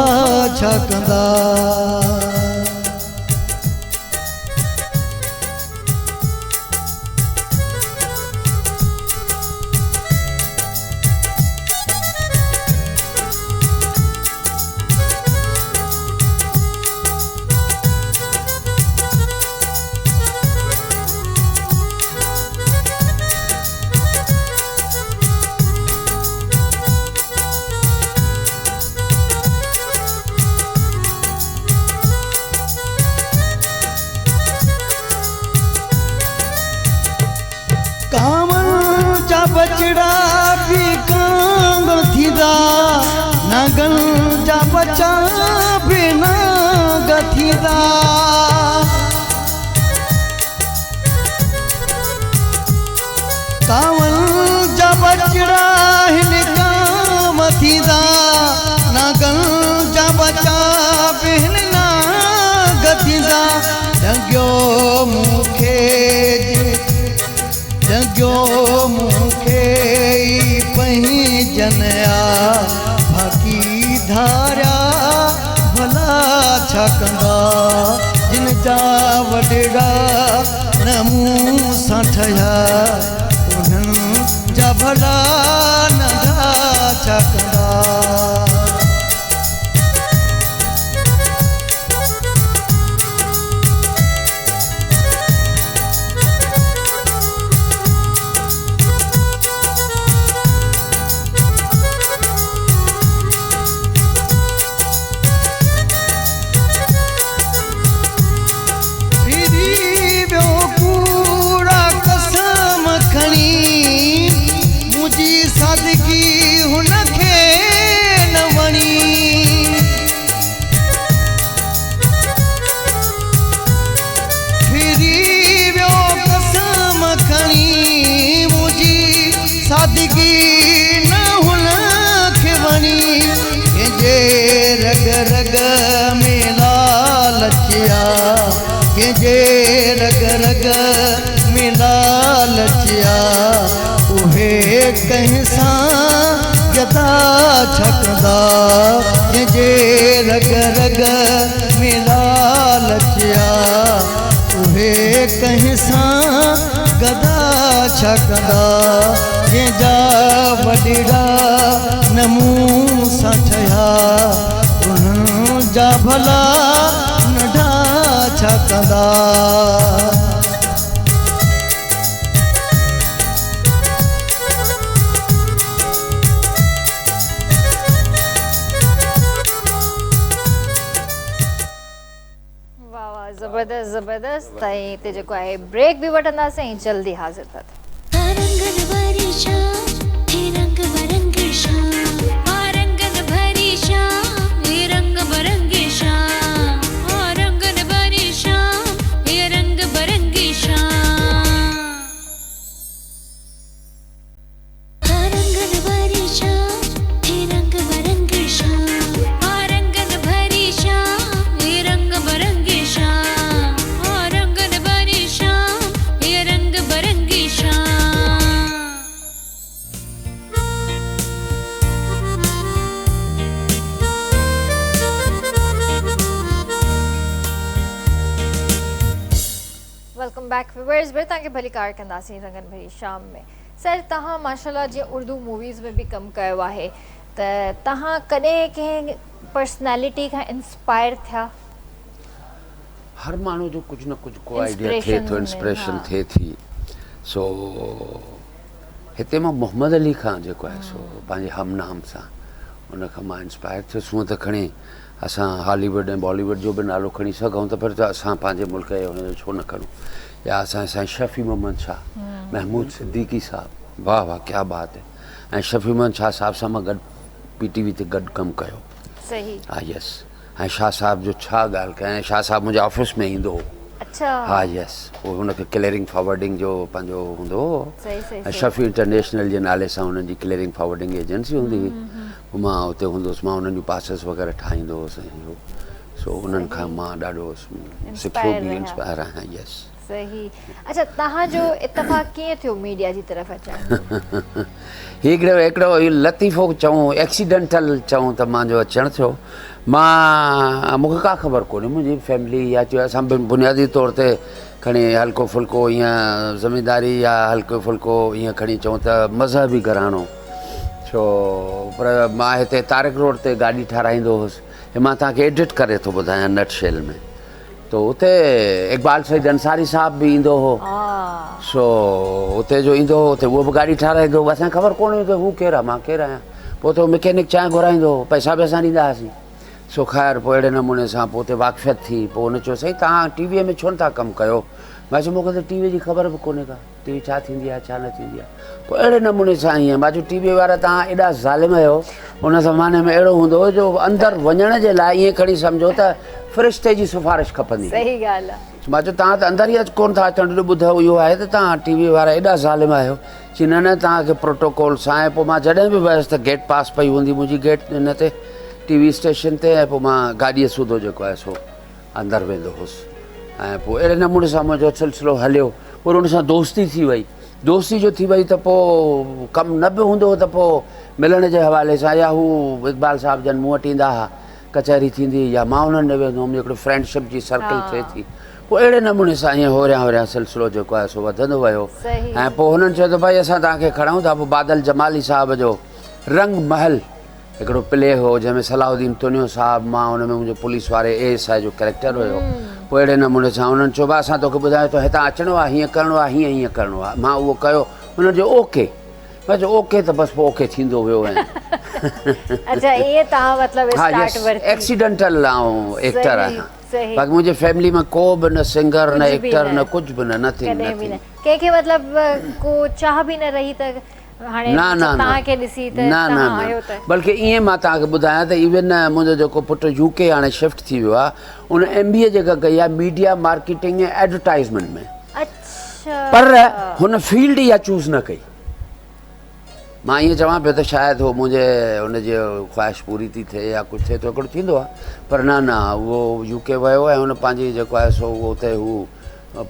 ڇا ڪندا. ڪانون جا ٻچڙا به ڪانگڻ ٿيندا، نانگن جا ٻچا به نانگ ٿيندا. ڪانون جا ٻچڙا هن ڪانو ٿيندا، نانگن جا ٻچا به هن نانگ ٿيندا. ڏنگيو مون کي ڏنگيو مون کي ئي پنهنجن آ، باقي ڌاريا ڀلا ڇا ڪندا. جن جا وڏڙا نه مون سان ٺهيا، انهن جا ڀلا ننڍا ڇا ڪندا. ڦري ويو ڪوڙا قسم کڻي، منهنجي سادگي هن کي نه وڻي. ڦري ويو قسم کڻي، منهنجي سادگي نه هن کي وڻي. ڪنهن جي رڳ رڳ ۾ لالچ آ، ڪنهن جي رڳ رڳ ۾ لالچ آ، اهي ڪنهن سان گدا ڇا ڪندا. ڪنهن جي رڳ رڳ ۾ لالچ آ، اهي ڪنهن سان گدا ڇا ڪندا. جنهن جا وڏڙا نه مون سان ٺهيا، انهن جا ڀلا ننڍا ڇا ڪندا. واھ واھ زبردست زبردست ۽ هتي جيڪو آهي بريڪ به وٺنداسين ۽ جلدي حاضر ٿا ٿيون. رنگن ڀري شام هي رنگ برنگي شام، ها رنگن ڀري شام هي رنگ برنگي شام، ها رنگن ڀري شام هي رنگ برنگي شام، ها رنگن ڀري شام بيڪ ويورز وري توهان کي ڀليڪار ڪنداسين رنگن ڀري شام ۾ سر توهان ماشاءالله جيئن اردو موويز ۾ به ڪم ڪيو آهي ته توهان ڪڏهن ڪنهن پرسنالٽي کان انسپائر ٿيا؟ هر ماڻهو جو ڪجهه نه ڪجهه ڪو آئيڊيا ٿئي ٿو انسپريشن ٿئي ٿي سو هتي مان محمد علي کان جيڪو آهي سو پنهنجي هم نام سان ان کان مان انسپائر ٿيس هونء ته کڻي اسان هالي ووڊ ۽ بالي ووڊ جو به نالو کڻي سگهون ته پر اسان پنهنجي ملڪ جو هن جو ڇو نه کڻون يا اسان سائين شفيع محمد شاهه محمود صديقي صاحب واهه واهه ڪيا بات هي ۽ شفيع محمد شاهه صاحب سان مان گڏ پي ٽي وي تي گڏ ڪم ڪيو صحيح ها يس ۽ شاهه صاحب جو ڇا ڳالهه ڪيان ۽ شاهه صاحب منهنجي آفيس ۾ ايندو هو اڇا ها يس پوء هن کي ڪليئرنگ فارورڊنگ جو پنهنجو هوندو هو صحيح صحيح ۽ شفيع انٽرنيشنل جي نالي سان هنن جي ڪليئرنگ فارورڊنگ ايجنسي هوندي هئي پوء مان اتي هوندو هوس مان انهن جون پاسز وغيره ٺاهيندو هوس ۽ اهو سو انهن کان مان ڏاڍو سکيو به انسپائر آهيان يس. صحيح اڇا توهان جو اتفاق ڪيئن ٿيو ميڊيا جي طرف اچڻ جو؟ هي هڪڙو هڪڙو لطيفو چئون ايڪسيڊنٽل چئون ته مان جو اچڻ ٿيو مان مونکي ڪا خبر ڪونهي منهنجي فيملي يا چيو اسان بنيادي طور تي کڻي هلڪو ڦلڪو ائين زمينداري يا هلڪو ڦلڪو ائين کڻي چئون ته مذهبي گهراڻو ڇو پر مان هتي طارق روڊ تي گاڏي ٺاراهيندو هوس هي مان توهان کي ايڊٽ ڪري ٿو ٻڌايان نٽ شيل ۾ ته اتي اقبال سعيد انصاري صاحب به ايندو هو سو اتي جو ايندو هو اتي اهو به گاڏي ٺاراهيندو هو اسان کي خبر ڪونه هئي ته هو ڪير آهي مان ڪير آهيان پوء اتي مڪينڪ چانهه گهرائيندو هو پئسا به اسان ڏيندا هئاسين سو خير پوء اهڙي نموني سان پوء اتي واقفيت ٿي پوء هن چيو سائين توهان ٽي ويء ۾ ڇو نٿا ڪم ڪيو مان چيو مون کي ته ٽي ويء جي خبر به ڪونهي ڪا ٽي وي ڇا ٿيندي آهي ڇا نه ٿيندي آهي پوء اهڙي نموني سان ائين مان چيو ٽي وي وارا توهان ايڏا ظالم آهيو ان زماني ۾ اهڙو هوندو هو جو اندر وڃڻ جي لاء ائين کڻي سمجهو ته فرشتي جي سفارش کپندي هئي. صحيح ڳالهه آهي. مان چيو توهان ته اندر ئي ڪونه ٿا اچڻ ڏيو ٻڌو اهو آهي ته توهان ٽي وي وارا ايڏا ظالم آهيو چي نه نه توهان کي پروٽوڪول سان ۽ پوء مان جڏهن به ويس ته گيٽ پاس پئي هوندي منهنجي گيٽ هن تي ٽي وي اسٽيشن تي ۽ پوء مان گاڏيء سوڌو جيڪو آهي سو اندر ويندو هوس ۽ پوء اهڙي نموني سان منهنجو سلسلو هليو پوء ان سان دوستي ٿي وئي دوستي جو ٿي وئي ته پوء ڪم نه به هوندو هو ته پوء ملڻ جي حوالي سان يا هو اقبال صاحب جن مون وٽ ايندا هئا ڪچهري ٿيندي هئي يا مان انهن ڏي ويندو هوم هڪڙو فرينڊشپ جي سرڪل ٿئي ٿي پوء اهڙي نموني سان ائين هوريان هوريان سلسلو جيڪو آهي سو وڌندو ويو ۽ پوء هنن چيو ته ڀائي اسان توهان کي کڻون ٿا پوء بادل جمالي صاحب جو رنگ محل هڪڙو پلي هو جنهن ۾ صلاح الدين تنيو صاحب مان ان ۾ منهنجو پوليس واري اي ايس I جو ڪريڪٽر هيو پوء اهڙي نموني سان انهن چيو ڀاء اسان توکي ٻڌايو تو هتان اچڻو آهي هيئن ڪرڻو آهي هيئن هيئن ڪرڻو آهي مان اهو ڪيو انهن چيو اوڪي مان چيو اوڪي ته بس پوء اوڪي ٿيندو ويو ۽ اڇا ائين توهان مطلب ها اسٽارٽ يس ورتي ايڪسيڊنٽل آئون ايڪٽر صحيح آهيان صحيح باقي منهنجي فيملي ۾ ڪو به نه سنگر نه ڪجهه به ايڪٽر نه نه ڪجهه به نه نٿنگ ڪڏهن به نٿنگ نه ڪنهن کي مطلب ڪو چاهه به نه رهي ته هاڻي نه نه نه توهان کي ڏسي ته نه نه توهان نه آهيو ته بلڪه ائين مان توهان کي ٻڌايان ته ايون منهنجو جيڪو پٽ يو ڪي هاڻي شفٽ ٿي ويو آهي ان ايم بي اي جيڪا ڪئي آهي ميڊيا مارڪيٽنگ ۽ ايڊورٽائزمينٽ ۾ اڇا پر هن فيلڊ اها چوز نه ڪئي مان ائين چوان پيو ته شايد هو منهنجي ان جي خواهش پوري ٿي ٿئي يا ڪجهه ٿئي ٿو هڪڙو ٿيندو آهي پر نه نه اهو يو ڪي ويو ۽ هن پنهنجي جيڪو آهي سو اهو اتي هو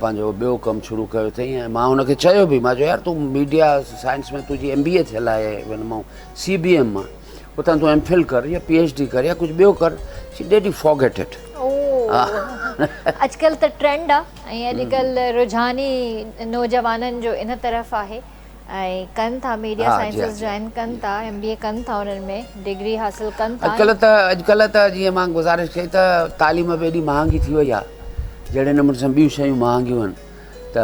پنهنجو ٻيو ڪم شروع ڪيو اٿئي ۽ مان هن کي چيو به مان چيو يار تون ميڊيا سائنس ۾ تنهنجي ايم بي اي ٿيل آهي ان مان سي بي ايم مان اتان تون ايم فل ڪر يا پي ايڇ ڊي ڪر يا ڪجهه ٻيو ڪر چي ڊيڊي فارگيٽ it. اڄڪلهه ته ٽرينڊ آ ۽ اڄڪلهه رجحان ئي نوجوانن جو ان طرف آهي ۽ ڪن ٿا ميڊيا سائنسز جوائن ڪن ٿا ايم بي اي ڪن ٿا انهن ۾ ڊگري حاصل ڪن ٿا. اڄڪلهه ته اڄڪلهه ته جيئن مان گذارش ڪئي ته تعليم به ايڏي مهانگي ٿي وئي آهي جهڙي نموني سان ٻيون شيون مهانگيون آهن ته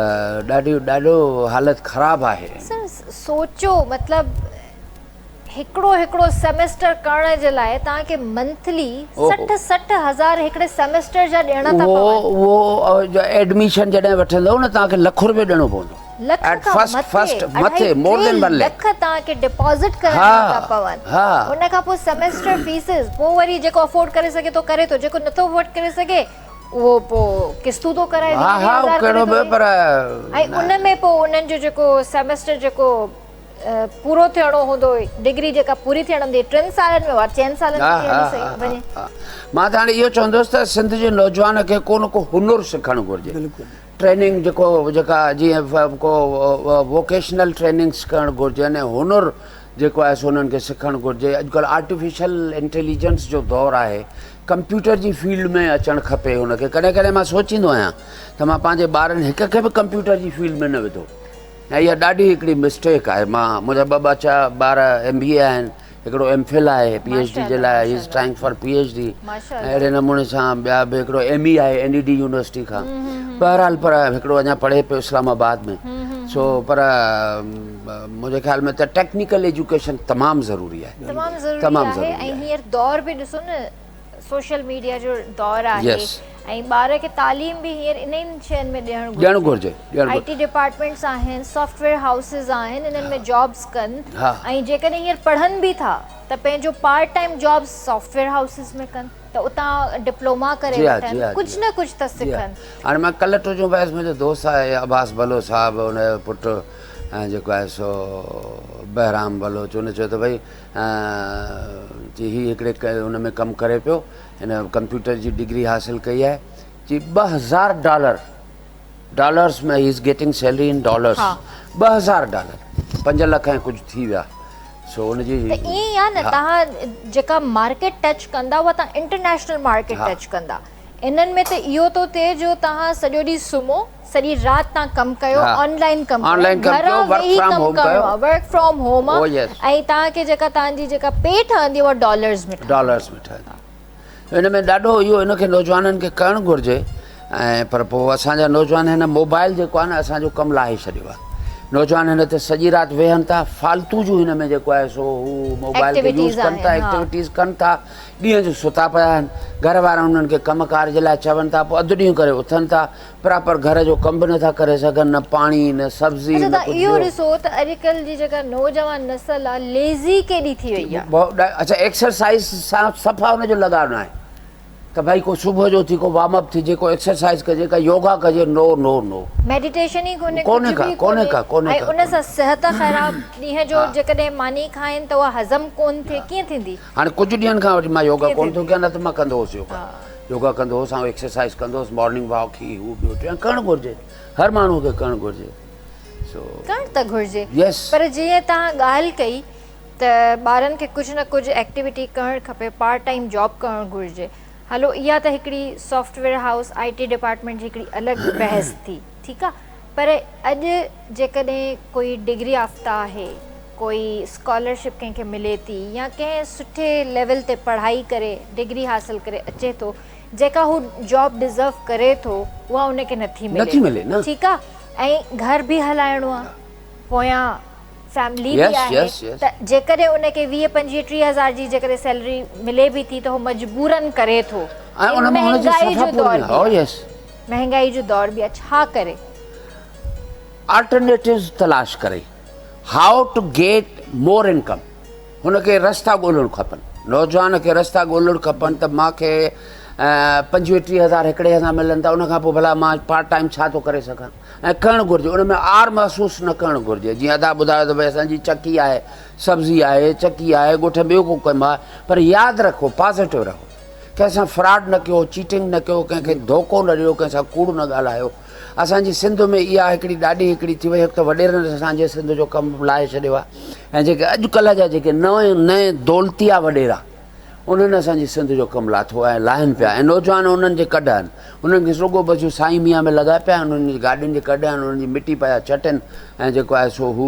ڏاڍي ڏاڍو حالت خراب آهي. سر سوچو مطلب هڪڙو هڪڙو سيمسٽر ڪرڻ جي لاء توهان کي منٿلي 60 60 هزار هڪڙي سيمسٽر جا ڏيڻا ٿا پون. اهو اهو ايڊميشن جڏهن وٺندو نه توهان کي لک روپيو ڏيڻو پوندو. لک کان مٿي اڍائي ٽي لک توهان کي ڊپازٽ ڪرائڻا ٿا پون. ان کان پوء سيمسٽر فيسز پوء وري جيڪو افورڊ ڪري سگهي ٿو ڪري ٿو جيڪو نٿو افورڊ ڪري سگهي اهو پوء قسطون ٿو ڪرائي 20 20 هزار ڪري ٿو ۽ ان ۾ پوء انهن جو جيڪو سيمسٽر جيڪو پورو ٿيڻو هوندو ڊگري جيڪا پوري ٿيڻ هوندي ٽن سالن ۾ اها چئن سالن ۾ ٿي هلي وڃي. مان ته هاڻي اهو چوندس ته سنڌ جي نوجوان کي ڪو نه ڪو هنر سکڻ گهرجي ٽريننگ جيڪو جيڪا جيئن ڪو ووڪيشنل ٽريننگس ڪرڻ گهرجن ۽ هنر جيڪو آهي سو انهن کي سکڻ گهرجي. اڄڪلهه آرٽيفيشل انٽيليجنس جو دور آهي، ڪمپيوٽر جي فيلڊ ۾ اچڻ کپي هن کي. ڪڏهن ڪڏهن مان سوچيندو آهيان ته مان پنهنجي ٻارن هڪ کي به ڪمپيوٽر جي فيلڊ ۾ نه وڌو ۽ اها ڏاڍي هڪڙي مسٽيڪ آهي. مان منهنجا ٻه ٻچا ٻار ايم بي اي آهن، هڪڙو ايم فل آهي پي ايڇ ڊي جي لاء he is trying for P H D ۽ اهڙي نموني سان ٻيا به هڪڙو ايم اي آهي اين اي ڊي يونيورسٽي کان بهرحال پر هڪڙو اڃا پڙهي پيو اسلام آباد ۾ سو پر منهنجي خيال ۾ ته ٽيڪنيڪل ايجوڪيشن تمام ضروري آهي تمام ضروري آهي ۽ هينئر دور به ڏسو نه سوشل ميڊيا جو دور آهي ۽ ٻار کي تعليم به هينئر انهن شين ۾ ڏيڻ ڏيڻ گهرجي آئي ٽي ڊپارٽمينٽس آهن سافٽ ويئر هائوسز آهن انهن ۾ جابس ڪن ۽ جيڪڏهن هينئر پڙهن به ٿا ته پنهنجو part time jobs software houses ۾ ڪن ته اتان ڊپلوما ڪري وٺن ڪجهه نه ڪجهه ته سکن. هاڻي مان ڪلهه ٽوجون ويس منهنجو دوست آهي عباس بلوچ صاحب ان جو پٽ جيڪو آهي سو بهرام بلوچ ان چيو ته ڀئي چي هي هڪڙي ان ۾ ڪم ڪري پيو هن ڪمپيوٽر جي ڊگري حاصل ڪئي آهي چي 2000 dollar dollars ۾ he is getting salary in dollars 2000 dollar 5 lakh ۽ ڪجهه ٿي ويا سو ان جي ته ائين ئي آهي نه توهان جيڪا مارڪيٽ ٽچ ڪندا اها توهان انٽرنيشنل مارڪيٽ ٽچ ڪندا انهن ۾ ته اهو ٿو ٿئي جو توهان سڄو ڏينهن سمهو سڄي رات توهان ڪم ڪيو آن لائين ڪم ڪيو گهران ويهي ڪم ڪرڻو آهي ورڪ فرام هوم آهي ۽ توهان کي جيڪا توهان جي جيڪا پي ٺهندي اها ڊالرز ۾ ٺهندي ڊالرز ۾ ٺهندي ان ۾ ڏاڍو اهو ان کي نوجوانن کي ڪرڻ گهرجي ۽ پر پوء اسان جا نوجوان هن موبائل جيڪو آهي نه اسان جو ڪم لاهي ڇڏيو آهي نوجوان هن تي سڄي رات ويهن ٿا فالتو جون هن ۾ جيڪو آهي سو هو موبائل کي يوز ڪن ٿا ايڪٽيوٽيز ڪن ٿا ڏينهن جو ستا پيا آهن، گهر وارا انهن کي ڪم ڪار جي لاء چون ٿا، پوء اڌ ڏينهن ڪري اٿن ٿا، پراپر گهر جو ڪم به نٿا ڪري سگهن، نه پاڻي، نه سبزي، اڇا نه توهان ڪجهه اهو ٻيو. ڏسو ته اڄڪلهه جي جيڪا نوجوان نسل آ ليزي ڪيڏي ٿي وئي آ. اڇا ايڪسرسائيز سان صفا ان جو لڳاء ناهي ته ڀائي ڪو صبح جو اٿي ڪو وارم اپ ٿجي، ڪو ايڪسرسائيز ڪجي، ڪا يوگا ڪجي، نو نو نو. ميڊيٽيشن ئي ڪونهي ڪجهه به ڪونهي ڪونهي ۽ ان سان صحت خراب، ڏينهن جو جيڪڏهن ماني کائين ته اها هضم ڪونه ٿئي، ڪيئن ٿيندي؟ هاڻي ڪجهه ڏينهن کان وٺي مان يوگا ڪونه ٿو ڪيان نه ته مان ڪندو هوس يوگا يوگا ڪندو هوس ۽ ايڪسرسائز ڪندو هوس مارننگ واڪ هي هو ٻيو ٽيون ڪرڻ گهرجي هر ماڻهو کي ڪرڻ گهرجي سو ڪرڻ ته گهرجي پر جيئن توهان ڳالهه ڪئي ته ٻارن کي ڪجهه نه ڪجهه ايڪٽيوٽي ڪرڻ کپي پارٽ ٽائيم جاب ڪرڻ گهرجي هلو اها ته هڪڙي software house I T department جي هڪڙي الڳ بحث ٿي ٺيڪ آ پر اڄ جيڪڏهن ڪوئي ڊگري يافته آهي، ڪوئي اسڪالرشپ ڪنهن کي ملي ٿي يا ڪنهن سٺي ليول تي پڙهائي ڪري ڊگري حاصل ڪري اچي ٿو جيڪا هو جاب ڊزرو ڪري ٿو اها ان کي نٿي ملي ٺيڪ آ ۽ گهر به هلائڻو آ پويان فيملي به آهي ته جيڪڏهن ان کي 20 25 30 هزار جي جيڪڏهن سيلري ملي به ٿي ته هو مجبورن ڪري ٿو مهنگائي جو دور به آهي. مهنگائي جو دور به آ ڇا ڪري؟ آلٽرنيٽوز تلاش ڪري how to get more income هن کي رستا ڳولڻ کپن نوجوان کي رستا ڳولڻ کپن ته مان کي 25 30 هزار هڪڙي هنڌان ملن ٿا ان کان پوء ڀلا مان پارٽ ٽائيم ڇا ٿو ڪري سگهان ۽ ڪرڻ گهرجي ان ۾ آر محسوس نه ڪرڻ گهرجي جيئن ادا ٻڌايو ته ڀئي اسان جي چڪي آهي سبزي آهي چڪي آهي ڳوٺ ٻيو ڪو ڪم آهي پر ياد رکو پازيٽو رهو ڪنهن سان فراڊ نه ڪيو، چيٽنگ نه ڪيو، ڪنهن کي ڌوڪو نه ڏيو، ڪنهن سان ڪوڙ نه ڳالهايو. اسان جي سنڌ ۾ اها هڪڙي ڏاڍي هڪڙي ٿي وئي، هڪ ته وڏيرن اسان جي سنڌ جو ڪم لاهي ڇڏيو آهي ۽ جيڪي اڄ ڪلهه جا جيڪي نئين نئين دولتيا وڏيرا انهن اسان جي سنڌ جو ڪم لاٿو آهي ۽ لاهين پيا ۽ نوجوان انهن جي ڪڍ آهن انهن کي رڳو بس جو سائين ميان ۾ لڳا پيا آهن انهن جي گاڏين جي ڪڍ آهن انهن جي مٽي پيا چٽن ۽ جيڪو آهي سو هو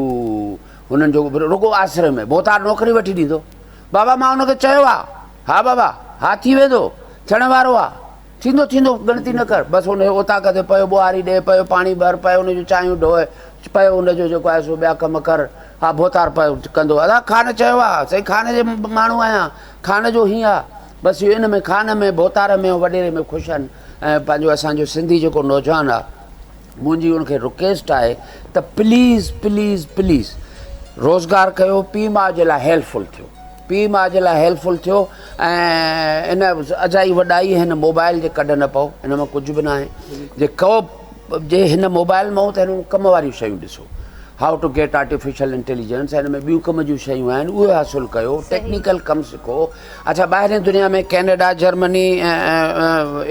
هنن جو رڳو آسري ۾ ڀوتار نوڪري وٺي ڏيندو بابا مان ان کي چيو آ. ها بابا، ها ٿي ويندو، ٿيڻ وارو آ. ٿيندو ٿيندو، ڳڻتي نه ڪر. بس ان کي اوطاق تي پيو ٻوهاري ڏي، پيو پاڻي ڀر، پيو ان جون چانهيون ڍوء، پيو ان جو جيڪو آهي سو ٻيا ڪم ڪر. ها ڀوتار پيو ڪندو. ادا خان چيو آ، سائين خان جي ماڻهو آهيان، خان جو هيئن آ. بس اهو ان ۾ خان ۾، ڀوتار ۾ ۽ وڏيري ۾ خوش آهن ۽ پنهنجو اسان جو سنڌي جيڪو نوجوان آ، منهنجي ان کي رڪيسٽ آهي ته پليز پليز پليز روزگار ڪيو پيء ماء جي لاء هيلپ فل ٿيو پيء ماء جي لاء هيلپ فل ٿيو ۽ ان اجائي وڏائي هن موبائل جي ڪڍ نه پئو ان مان ڪجهه به ناهي جي ڪو جي هن موبائل مان ته هن ڪم واريون شيون ڏسو how to get artificial intelligence هن ۾ ٻيون ڪم جون شيون آهن اهي حاصل ڪيو ٽيڪنيڪل ڪم سکو اڇا ٻاهرين دنيا ۾ Canada Germany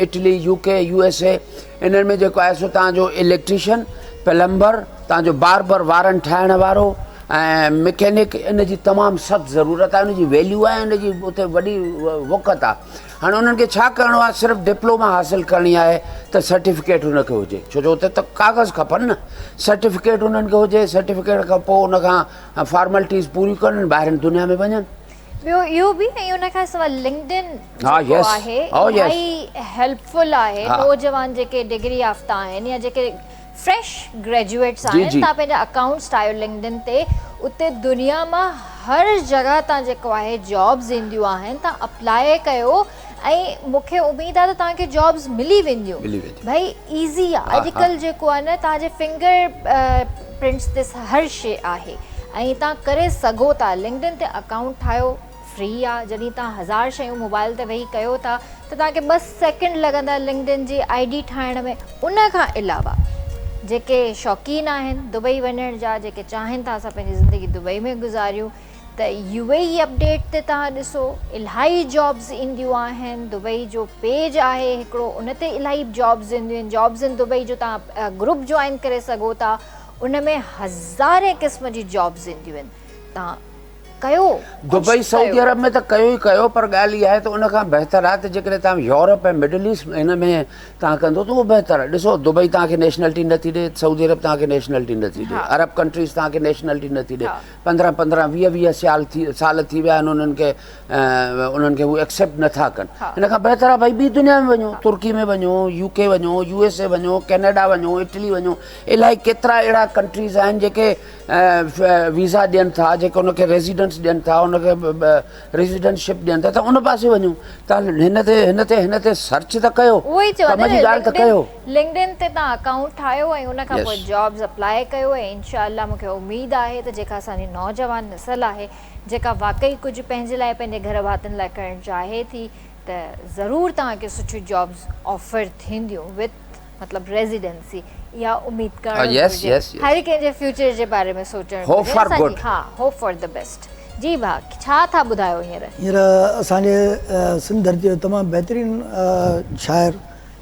Italy U K U S A انهن ۾ جيڪو آهي سو توهان جو اليڪٽريشن، پلمبر، توهان جو باربر وارن ٺاهڻ وارو ۽ مڪينڪ ان جي تمام سخت ضرورت آهي ان جي ويليو آهي ان جي اتي وڏي وقعت آهي هاڻي انهن کي ڇا ڪرڻو آهي صرف ڊپلوما حاصل ڪرڻي آهي ته سرٽيفڪيٽ ان کي هجي ڇو جو اتي ته ڪاغذ کپن نه سرٽيفڪيٽ انهن کي هجي سرٽيفڪيٽ کان پوء ان کان فارملٽيز پوريون ڪرن ٻاهرين دنيا ۾ وڃن. ٻيو اهو به ۽ ان کان سواء لنڪڊ ان جيڪو آهي الاهي هيلپ فل آهي نوجوان جيڪي ڊگري يافته آهن يا جيڪي فريش گريجوئيٽس آهن تان پنهنجا اڪائونٽس ٺاهيو لنڪڊ ان تي اتي دنيا مان هر جڳهه تان جيڪو آهي جابز اينديون آهن تان اپلاء ڪيو ۽ مون کي اميد آهي ته توهان کي جابز ملي وينديون ڀائي ايزي آهي اڄڪلهه جيڪو آهي نه توهان جي فنگر پرنٽس تي هر شي آهي ۽ توهان ڪري سگهو ٿا لنڪڊ ان تي اڪائونٽ ٺاهيو فري آ جڏهن توهان هزار شيون موبائل تي ويهي ڪيو ٿا ته توهان کي ٻه سيڪنڊ لڳندا لنڪڊ ان جي I D ٺاهڻ ۾ ان کان علاوه جيڪي شوقين آهن دبئي وڃڻ جا جيڪي چاهين ٿا اسان پنهنجي زندگي دبئي ۾ گذاريون ته يو اي اي اپڊيٽ تي توهان ڏسو الاهي جابز اينديون آهن دبئي جو پيج آهي هڪڙو ان تي الاهي جابز اينديون آهن جابز ان دبئي جو توهان گروپ جوائن ڪري سگهو ٿا ان ۾ هزارين قسم جي جابز اينديون آهن توهان ڪيو دبئي سعودي عرب ۾ ته ڪيو ئي ڪيو پر ڳالهه اها آهي ته ان کان بهتر آهي ته جيڪڏهن توهان يورپ ۽ مڊل ايسٽ هن ۾ توهان ڪندو ته اهو بهتر آهي ڏسو دبئي توهان کي نيشنلٽي نٿي ڏي سعودي عرب توهان کي نيشنلٽي نٿي ڏي عرب ڪنٽريز توهان کي نيشنلٽي نٿي ڏي پندرهن پندرهن ويهه ويهه سيال ٿي سال ٿي ويا آهن انهن کي انهن کي هو ايڪسيپٽ نٿا ڪن هن کان بهتر آهي ڀائي ٻي دنيا ۾ وڃو ترڪي ۾ وڃو يو ڪي وڃو يو ايس اي وڃو ڪينيڊا وڃو اٽلي وڃو الائي ڪيترا اهڙا ڪنٽريز آهن جيڪي ويزا ڏين ٿا جيڪي ان کي ريزيڊنس ڏين ٿا ان کي ريزيڊنٽ شپ ڏين ٿا ته ان پاسي وڃو تان هن تي هن تي هن تي سرچ ته ڪيو اهو ئي چوان ڪم جي ڳالهه ته ڪيو. لنڪڊ ان تي تان اڪائونٽ ٺاهيو ۽ ان کان پوء جابز اپلاء ڪيو ۽ انشاء الله مون کي اميد آهي ته جيڪا اسان جي نوجوان نسل آهي جيڪا واقعي ڪجهه پنهنجي لاء پنهنجي گهر ڀاتين لاء ڪرڻ چاهي ٿي ته ضرور توهان کي سٺيون جابز آفر ٿينديون وٿ مطلب ريزيڊنسي اها اميد ڪرڻ گهرجي هر ڪنهن جي فيوچر جي باري ۾ سوچڻ گهرجي اسان جي ها هوپ فار the best جي ڀاء ڇا ٿا ٻڌايو هينئر. هينئر اسان جي سنڌ ڌرتي جو تمام بهترين شاعر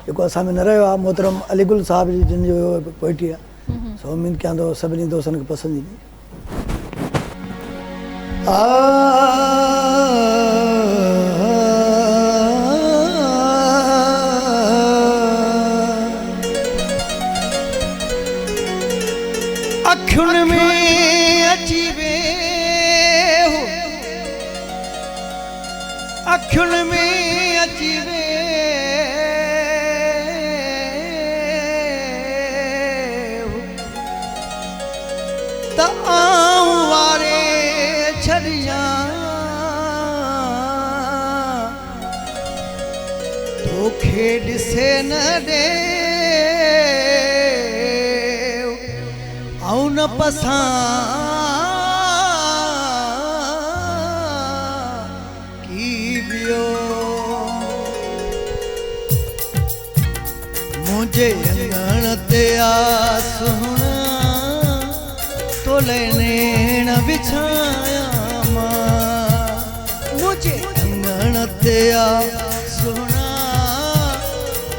جيڪو اسان ۾ نه رهيو آهي محترم علي گل صاحب جن جو پوئٽري آهي سو اميد ڪيان ٿو سڀني دوستن کي پسند ايندي. اکين ۾ اچي ويهه اکين ۾ اچي ويهه ته آئون واري ڇڏيان توکي ڏسي نه ڏي آئون نه پسان ڪي ٻيو. منهنجي اڱڻ تي آ سهڻا تولئه نيڻ وڇايان مان منهنجي اڱڻ تي آ سهڻا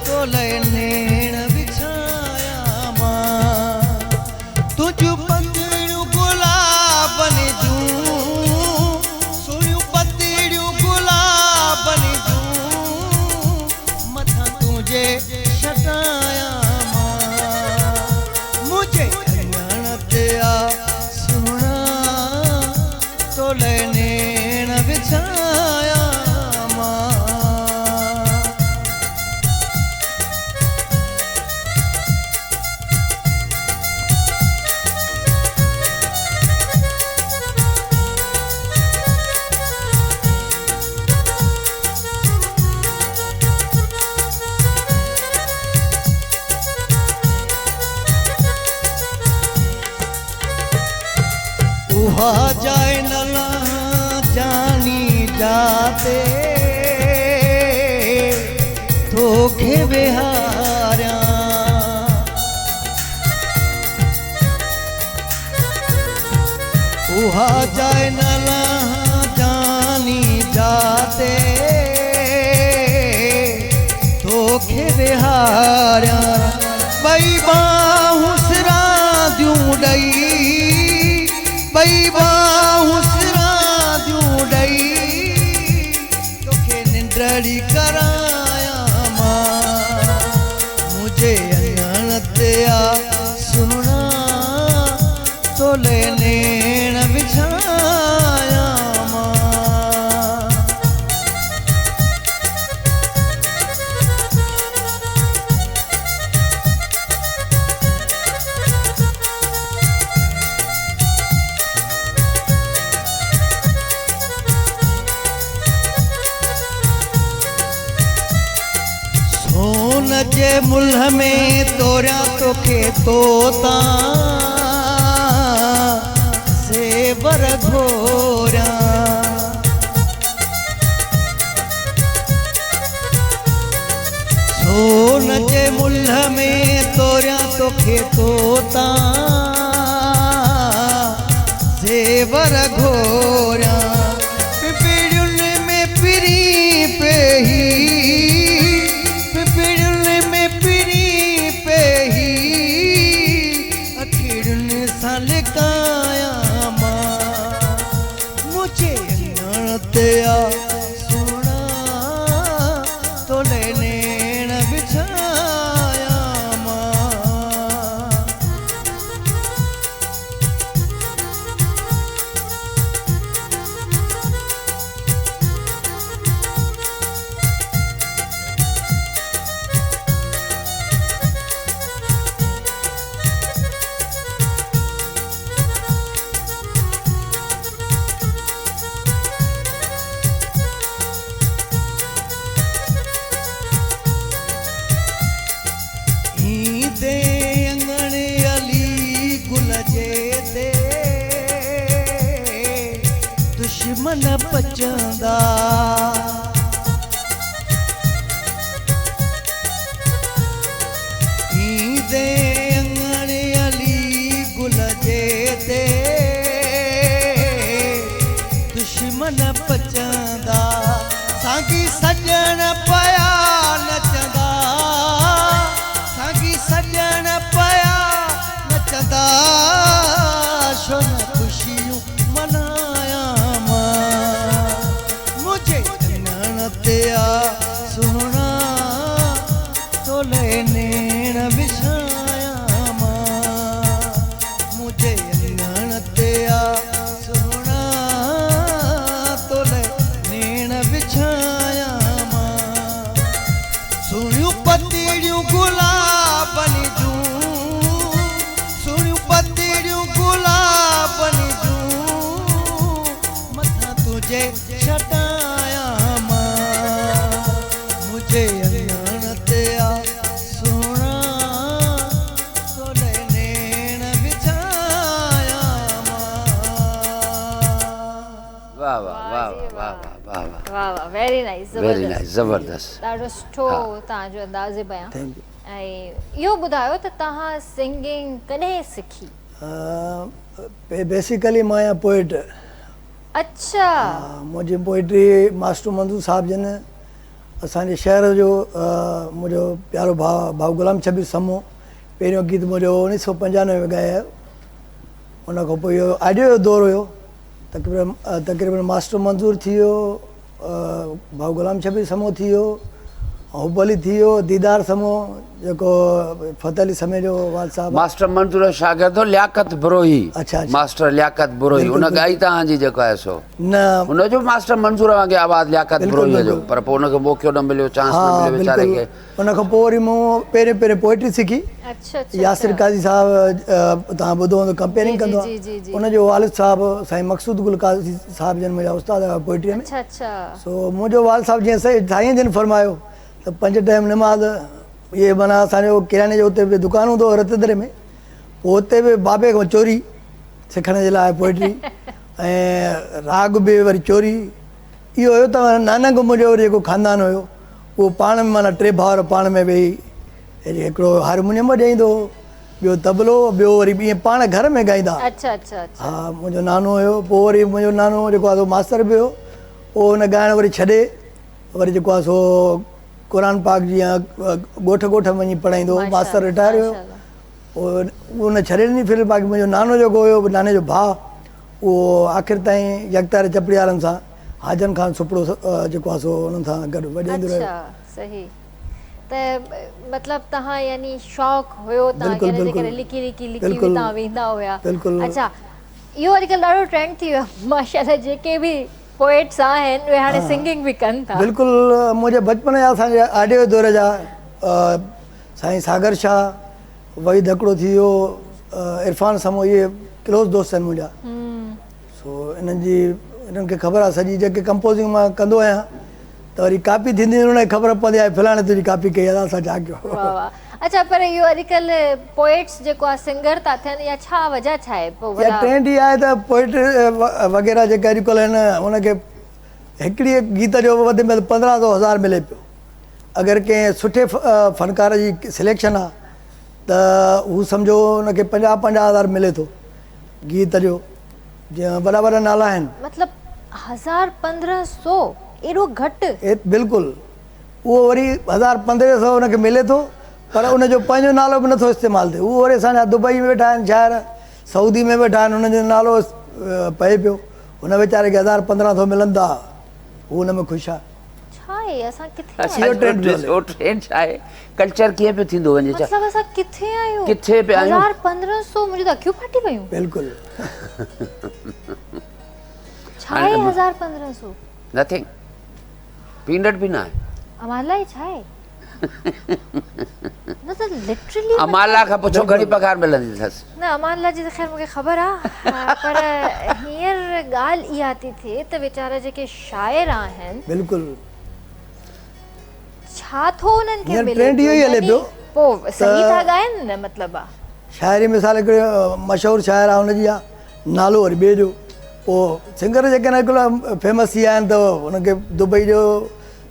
تولئه نيڻ وڇايان مان تنهنجون پتڙيون گلابن جون سهڻيون پتڙيون گلابن جون مٿان تنهنجي ڇٽايان مان منهنجي اڱڻ تي آ سهڻا تولئه نيڻ وڇايان مان. اها جاء نه لهان جاني جاتي توکي ويهاريان. اها جاء نه لهان جاني جاتي توکي ويهاريان. ٻئي ٻانهون سرانديون ڏئي ٻئي ننڍڙي ڪرايان مان. منهنجي اڱڻ تي آ سهڻا تولي نيڻ وڇايان مان. سون جي ملهه ۾ توريان توکي توتان زيور گهوريان. سون جي ملهه ۾ توريان توکي توتان زيور گهوريان. پپڙين ۾ پرين پيهي، پپڙين ۾ پرين پيهي، اکڙين سان لڪايان مان. منهنجي اڱڻ تي آ سهڻا تولي نيڻ وڇايان مان. ايندي اڱڻ علي گل جي تي دشمن پچندا. ايندي اڱڻ علي گل جي تي دشمن پچندا. سانگي سڄڻ پيا نچندا، سانگي سڄڻ پيا نچندا، ڇو نه خوشيون ملهايان مان. منهنجي اڱڻ تي آ سهڻا تولي نيڻ وڇايان مان. منهنجي اڱڻ تي آ سهڻا تولي نيڻ وڇايان مان. سهڻيون پتيڙيون گلابن جون، سهڻيون پتيڙيون گلابن جون، مٿان تنهنجي ڇٽايان مان. منهنجي اڱڻ تي آ سهڻا تولي نيڻ وڇايان مان. واه واه واه واه واه واه واه واه واه ويري نائيس ويري زبردست نائيس زبردست ڏاڍو سٺو توهان جو انداز بيان. ۽ اهو ٻڌايو ته توهان سنگنگ ڪڏهن سکي؟ بيسيڪلي مان آهيان پوئٽ. اڇا. منهنجي پوئٽري ماسٽر منظور صاحب جن اسان جي شهر جو منهنجو پيارو ڀاء ڀائو غلام شبير سمو پهريون گيت منهنجو 1995 ۾ ڳايو. ان کان پوء اهو آڊيو جو دور هيو تقريبن تقريبن ماسٽر منظور ٿي ويو، ڀائو غلام شبير سمو ٿي ويو، حب علي ٿي ويو، ديدار سمو جيڪو فتح علي سمي جو والد صاحب. ماسٽر منظور جو شاگرد هو لياقت بروهي. اڇا اڇا. ماسٽر لياقت بروهي ان ڳائي توهان جي جيڪو آهي سو. نه. ان جو ماسٽر منظور وانگي آواز لياقت بروهي جو پر پوء ان کي موقعو نه مليو چانس نه مليو ويچاري کي. ان کان پوء وري مون پهرين پهرين پوئٽري سکي. ياسر قاضي صاحب توهان ٻڌو هوندو ڪمپيئرنگ ڪندو آهي ان جو والد صاحب سائين مقصود گل قاضي صاحب جن منهنجا استاد هيا پوئٽري ۾ سو منهنجو والد صاحب جيئن سائين جن فرمايو ته پنج ٽائيم نماز اهي معنيٰ اسان جو ڪرياني جو اتي به دڪان هوندو هو رتيدري ۾ پوء اتي به بابي کان چوري سکڻ جي لاء پوئٽري ۽ راڳ به وري چوري اهو هيو ته نانڪ منهنجو وري جيڪو خاندان هيو اهو پاڻ ۾ معنيٰ ٽي ڀائر پاڻ ۾ ويهي هڪڙو هارمونيم وڄائيندو هو، ٻيو طبلو، ٻيو وري ائين پاڻ گهر ۾ ڳائيندا. اڇا اڇا اڇا. ها منهنجو نانو هيو، پوء وري منهنجو نانو جيڪو آهي سو ماستر به هيو، پوء هن ڳائڻ وري ڇڏي وري جيڪو آهي سو قرآن پاڪ جي ڳوٺ ڳوٺ ۾ وڃي پڙهائيندو هو، ماستر رٽائر هيو، پوء ان ڇڏي ڏني في الحال باقي منهنجو نانو جيڪو هيو ناني جو ڀاء اهو آخر تائين يڪتاري چپڙي وارن سان حاجن خان سپڙو جيڪو آهي سو انهن سان گڏ وڄائيندو رهيو. اڇا صحيح ته مطلب توهان يعني شوق هيو توهان کي ان جي ڪري لڪي لڪي لڪي به توهان ويندا هيا. اڇا اهو اڄڪلهه ڏاڍو ٽرينڊ ٿي ويو آهي ماشاءالله جيڪي به پوئٽس آهن اهي هاڻي سنگنگ به ڪن ٿا. بلڪل منهنجي بچپن جا اسان جي آڊيو جي دور جا سائين ساگر شاهه، وحيد هڪڙو ٿي ويو، عرفان سمون اهي ڪلوز دوست آهن منهنجا سو انهن جي انهن کي خبر آهي سڄي جيڪي ڪمپوزنگ مان ڪندو آهيان ته وري ڪاپي ٿيندي انهن کي خبر پوندي آهي فلاڻي تنهنجي ڪاپي ڪئي آهي اسان ڇا ڪيو. واھ واھ اڇا پر اهو اڄڪلهه پوئٽس جيڪو آهي سنگر ٿا ٿين يا ڇا وجه ڇا آهي پوء يا ڀلا. ٽرينڊ اها آهي ته پوئٽ وغيره جيڪي اڄڪلهه آهن ان کي هڪڙي گيت جو وڌ ۾ وڌ 15 سو هزار ملي پيو اگر ڪنهن سٺي فنڪار جي سليڪشن آهي ته هو سمجهو ان کي 50 50 هزار ملي ٿو گيت جو جيئن وڏا وڏا نالا آهن. مطلب هزار 15 سو ايڏو گهٽ. بلڪل اهو وري هزار 15 سو ان کي ملي ٿو پر ان جو پنهنجو نالو به نٿو استعمال ٿئي اهو وري اسان جا دبئي ۾ ويٺا آهن شاعر سعودي ۾ ويٺا آهن انهن جو نالو پئي پيو هن ويچاري کي هزار 15 سو ملن ٿا هو ان ۾ خوش آهي. ڇا آهي اسان ڪٿي آهيون. اهو ٽرينڊ پيو هلي. اهو ٽرينڊ ڇا آهي ڪلچر ڪيئن پيو ٿيندو وڃي ڇا. مطلب اسان ڪٿي آهيون. ڪٿي پيا آهيون. هزار 15 سو منهنجون ته اکيون ڦاٽي ويون. بلڪل. ڇا آهي هزار 15 سو. نٿنگ پينٽ به نه آهي. امان لاء ڇا آهي. نه ته لٽرلي امان الله کان پڇو گهڻي پگهار ملندي اٿس. نه امان الله جي ته خير مونکي خبر آ پر هينئر ڳالهه اها ٿي ٿئي ته ويچارا جيڪي شاعر آهن. بلڪل. ڇا ٿو انهن کي هينئر ملي ٽرينڊ اهو ئي هلي پيو پوء صحيح ته ٿا ڳائن نه مطلب آ. شاعري مثال هڪڙي مشهور شاعر آ ان جي آ نالو وري ٻئي جو پوء سنگر جيڪي آهن اڄڪلهه فيمس ٿي ويا آهن ته انهن کي دبئي جو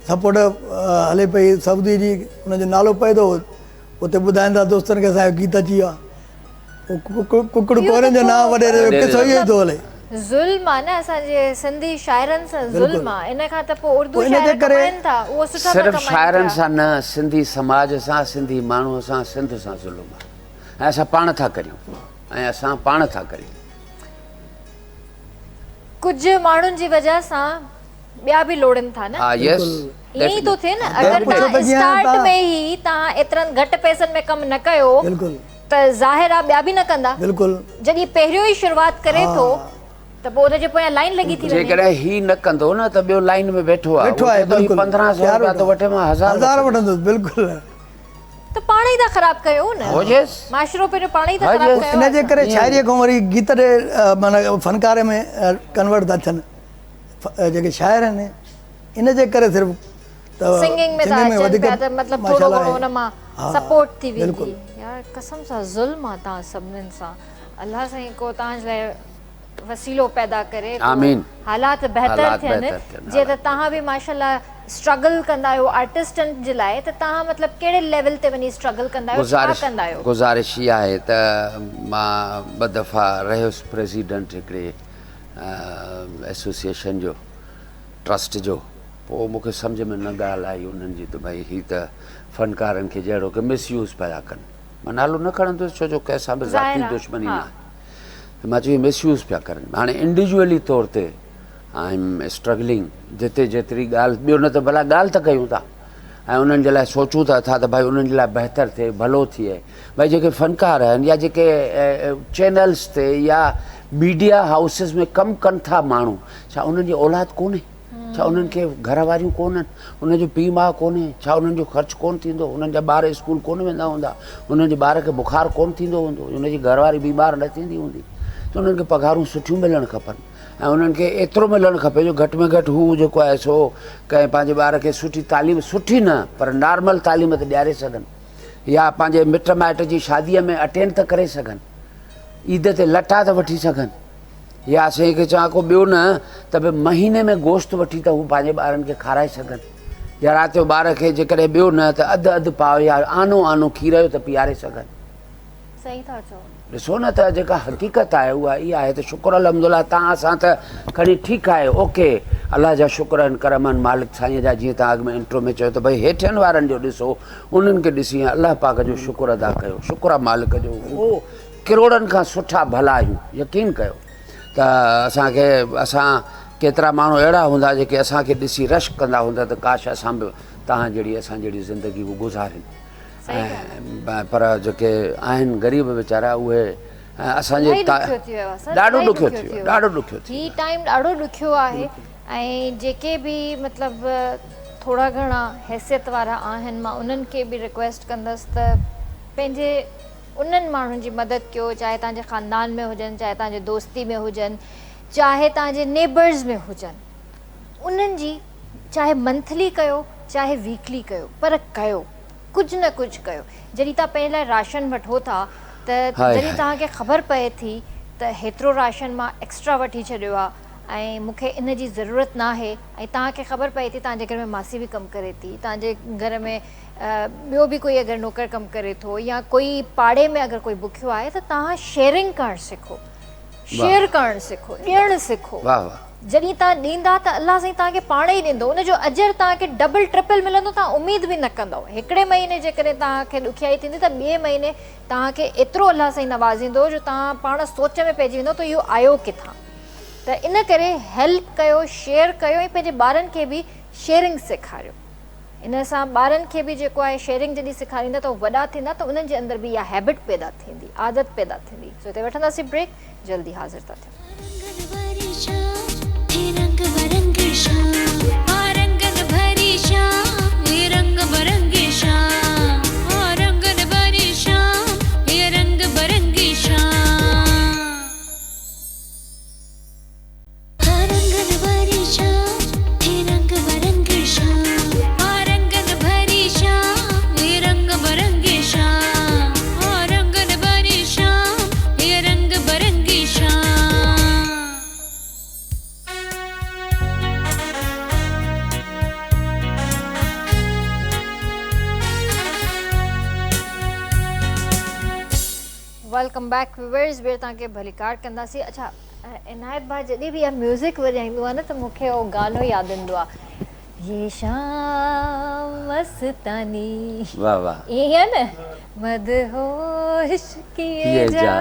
سپورٽ هلي پئي سعودي جي ان جو نالو پئي ٿو اتي ٻڌائين ٿا دوستن کي اسان جو گيت اچي ويو آهي ڪڪڙ ڪورين جو نانء وڏيري جو قصو اهو ئي ٿو هلي. ظلم آ نه اسان جي سنڌي شاعرن سان ظلم آ ان کان ته پوء اردو شاعر ڪمائن ٿا اهو سٺا ٿا صرف ڪمائن شاعرن پيا. سان نه سنڌي سماج سان سنڌي ماڻهو سان سنڌ سان ظلم آ ۽ اسان پاڻ ٿا ڪريون ۽ اسان پاڻ ٿا ڪريون. ڪجهه ماڻهن جي وجه سان ٻيا به لوڙين ٿا نه. ها يس ائين ئي ٿو ٿئي نه اگر توهان اسٽارٽ ۾ ئي توهان ايترن گهٽ پئسن ۾ ڪم نه ڪيو ته ظاهر آ ٻيا به نه ڪندا. بلڪل. جڏهن پهريون ئي شروعات ڪري ٿو ته پوء ان جي پويان لائين لڳي ٿي وڃي. جيڪڏهن هي نه ڪندو نه ته ٻيو لائين ۾ ويٺو آ ويٺو آهي بلڪل 15 سو رپيا ٿو وٺي مان هزار وٺندس بلڪل. ته پاڻ ئي ٿا خراب ڪيو نه. معاشرو پنهنجو پاڻ ئي ٿا خراب ڪيو. ان جي ڪري شاعري کان وري گيت ڏي معنيٰ فنڪاري ۾ ڪنورٽ ٿا ٿين جيڪي شاعر آهن ان جي ڪري صرف ته سنگنگ ۾ ٿا اچن پيا ته مطلب ٿورو گهڻو ان مان سپورٽ ٿي ويندي. يار قسم سان ظلم آ توهان سڀنين سان الله سائين ڪو توهان جي لاء وسيلو پيدا ڪري ڪو حالات بهتر ٿين جيئن ته توهان به ماشاءالله اسٽرگل ڪندا آهيو آرٽسٽن جي لاء ته توهان مطلب ڪهڙي ليول تي وڃي اسٽرگل ڪندا آهيو ڇا ڪندا آهيو. گذارش اها آهي ته مان ٻه دفعا رهيس پريزيڊنٽ هڪڙي ايسوسيئيشن جو ٽرسٽ جو پوء مون کي سمجهه ۾ نه ڳالهه آئي انهن جي ته ڀئي هي ته فنڪارن کي جهڙوڪ مس يوز پيا ڪن مان نالو نه کڻندس ڇو جو ڪنهن سان به ذاتي دشمني نه آهي ته مان چيو مس يوز پيا ڪرن هاڻي انڊيوجولي طور تي I am struggling جتي جيتري ڳالهه ٻيو نه ته ڀلا ڳالهه ته ڪيون ٿا ۽ انهن جي لاء سوچون ته ٿا ته ڀائي انهن جي لاء بهتر ٿئي ڀلو ٿئي ڀائي جيڪي فنڪار آهن يا جيڪي چينلز تي يا ميڊيا هائوسز ۾ ڪم ڪن ٿا ماڻهو ڇا انهن جي اولاد ڪونهي ڇا انهن کي گهر واريون ڪونهن انهن جو پيء ماء ڪونهي ڇا انهن جو خرچ ڪون ٿيندو انهن جا ٻار اسڪول ڪون ويندا هوندا انهن جي ٻار کي بخار ڪون ٿيندو هوندو ان جي گهر واري بيمار نه ٿيندي هوندي ته انهن کي پگهارون سٺيون ملڻ کپن ۽ انهن کي ايترو ملڻ کپي جو گهٽ ۾ گهٽ هو جيڪو آهي سو ڪنهن پنهنجي ٻار کي سٺي تعليم سٺي نه پر نارمل تعليم ته ڏياري سگهن يا پنهنجي مٽ مائٽ جي شاديء ۾ اٽينڊ ته ڪري سگهن عيد تي لٽا ته وٺي سگهن يا سائين کي چوان ڪو ٻيو نه ته به مهيني ۾ گوشت وٺي ته هو پنهنجي ٻارن کي کارائي سگهن يا رات جو ٻار کي جيڪڏهن ٻيو نه ته اڌ اڌ پاء يا آنو آنو کير جو ته پياري سگهن. صحيح ٿا چئو. ڏسو نه ته جيڪا حقيقت آهي اها اها آهي ته شڪر الحمدلله تان اسان ته کڻي ٺيڪ آهي اوڪي الله جا شڪر آهن ڪرم آهن مالڪ سائين جا جيئن تان اڳ ۾ انٽرو ۾ چيو ته ڀئي هيٺين وارن جو ڏسو انهن کي ڏسي الله پاڪ جو شڪر ادا ڪيو شڪر آهي مالڪ جو اهو ڪروڙن کان سٺا ڀلا آهيون يقين ڪيو ته اسان کي اسان ڪيترا ماڻهو اهڙا هوندا جيڪي اسان کي ڏسي رشڪ ڪندا هوندا ته ڪاش اسان به توهان جهڙي اسان جهڙي زندگي هو گذارين ۽ پر جيڪي آهن غريب ويچارا اهي اسان جي ڏاڍو ڏکيو ٿي ويو ڏاڍو ڏکيو ٿي هي ٽائيم ڏاڍو ڏکيو آهي ۽ جيڪي به مطلب ٿورا گهڻا حيثيت وارا آهن مان انهن کي به رڪويسٽ ڪندس ته پنهنجي انهن ماڻهن جي مدد ڪيو چاهي توهان جي خاندان ۾ هجن چاهي توهان جي دوستي ۾ هجن چاهي توهان جي نيبرز ۾ هجن انهن جي چاهي منٿلي ڪيو چاهي ويڪلي ڪيو پر ڪيو ڪجهه نه ڪجهه ڪيو جڏهن توهان پنهنجي لاء راشن وٺو ٿا ته جڏهن توهان کي خبر پئي ٿي ته هيترو راشن مان ايڪسٽرا وٺي ڇڏيو آهي ۽ مون کي ان جي ضرورت ناهي ۽ توهان کي خبر پئي ٿي توهان جي گهر ۾ ماسي به ڪم ڪري ٿي توهان جي گهر ۾ ٻيو به ڪوئي اگر نوڪر ڪم ڪري ٿو يا ڪوئي پاڙي ۾ اگر ڪوئي بکيو آهي ته توهان شيئرنگ ڪرڻ سکو شيئر ڪرڻ سکو ڏيڻ سکو جڏهن توهان ڏيندا ته الله سائين توهان کي پاڻ ئي ڏيندو ان جو اجر توهان کي ڊبل ٽرپل ملندو توهان اميد به نه ڪندؤ هڪڙي مهيني جيڪڏهن توهان کي ڏکيائي ٿيندي ته ٻئي مهيني توهان کي ايترو الله سائين نوازيندو جو توهان پاڻ سوچ ۾ پئجي ويندؤ ته اهو آيو ڪٿان ته ان ڪري هيلپ ڪيو شيئر ڪيو ۽ پنهنجي ٻارن کي به شيئرنگ سيکاريو ان سان ٻارن کي به جيڪو آهي شيئرنگ جڏهن سيکاريندا ته هو وڏا ٿيندا ته انهن جي اندر به اها هيبٽ پيدا ٿيندي عادت پيدا ٿيندي سو هتي وٺنداسين بريڪ جلدي حاضر ٿا ٿيون. Welcome back viewers ٻيهر توهان کي ڀليڪار ڪنداسين اڇا عنايت ڀاء جڏهن به اها ميوزڪ وڄائيندو آهي نه ته مون کي اهو گانو ياد ايندو آهي يي شام مستاني واه واه ائين ئي آهي نه مدهوش ڪيئي جا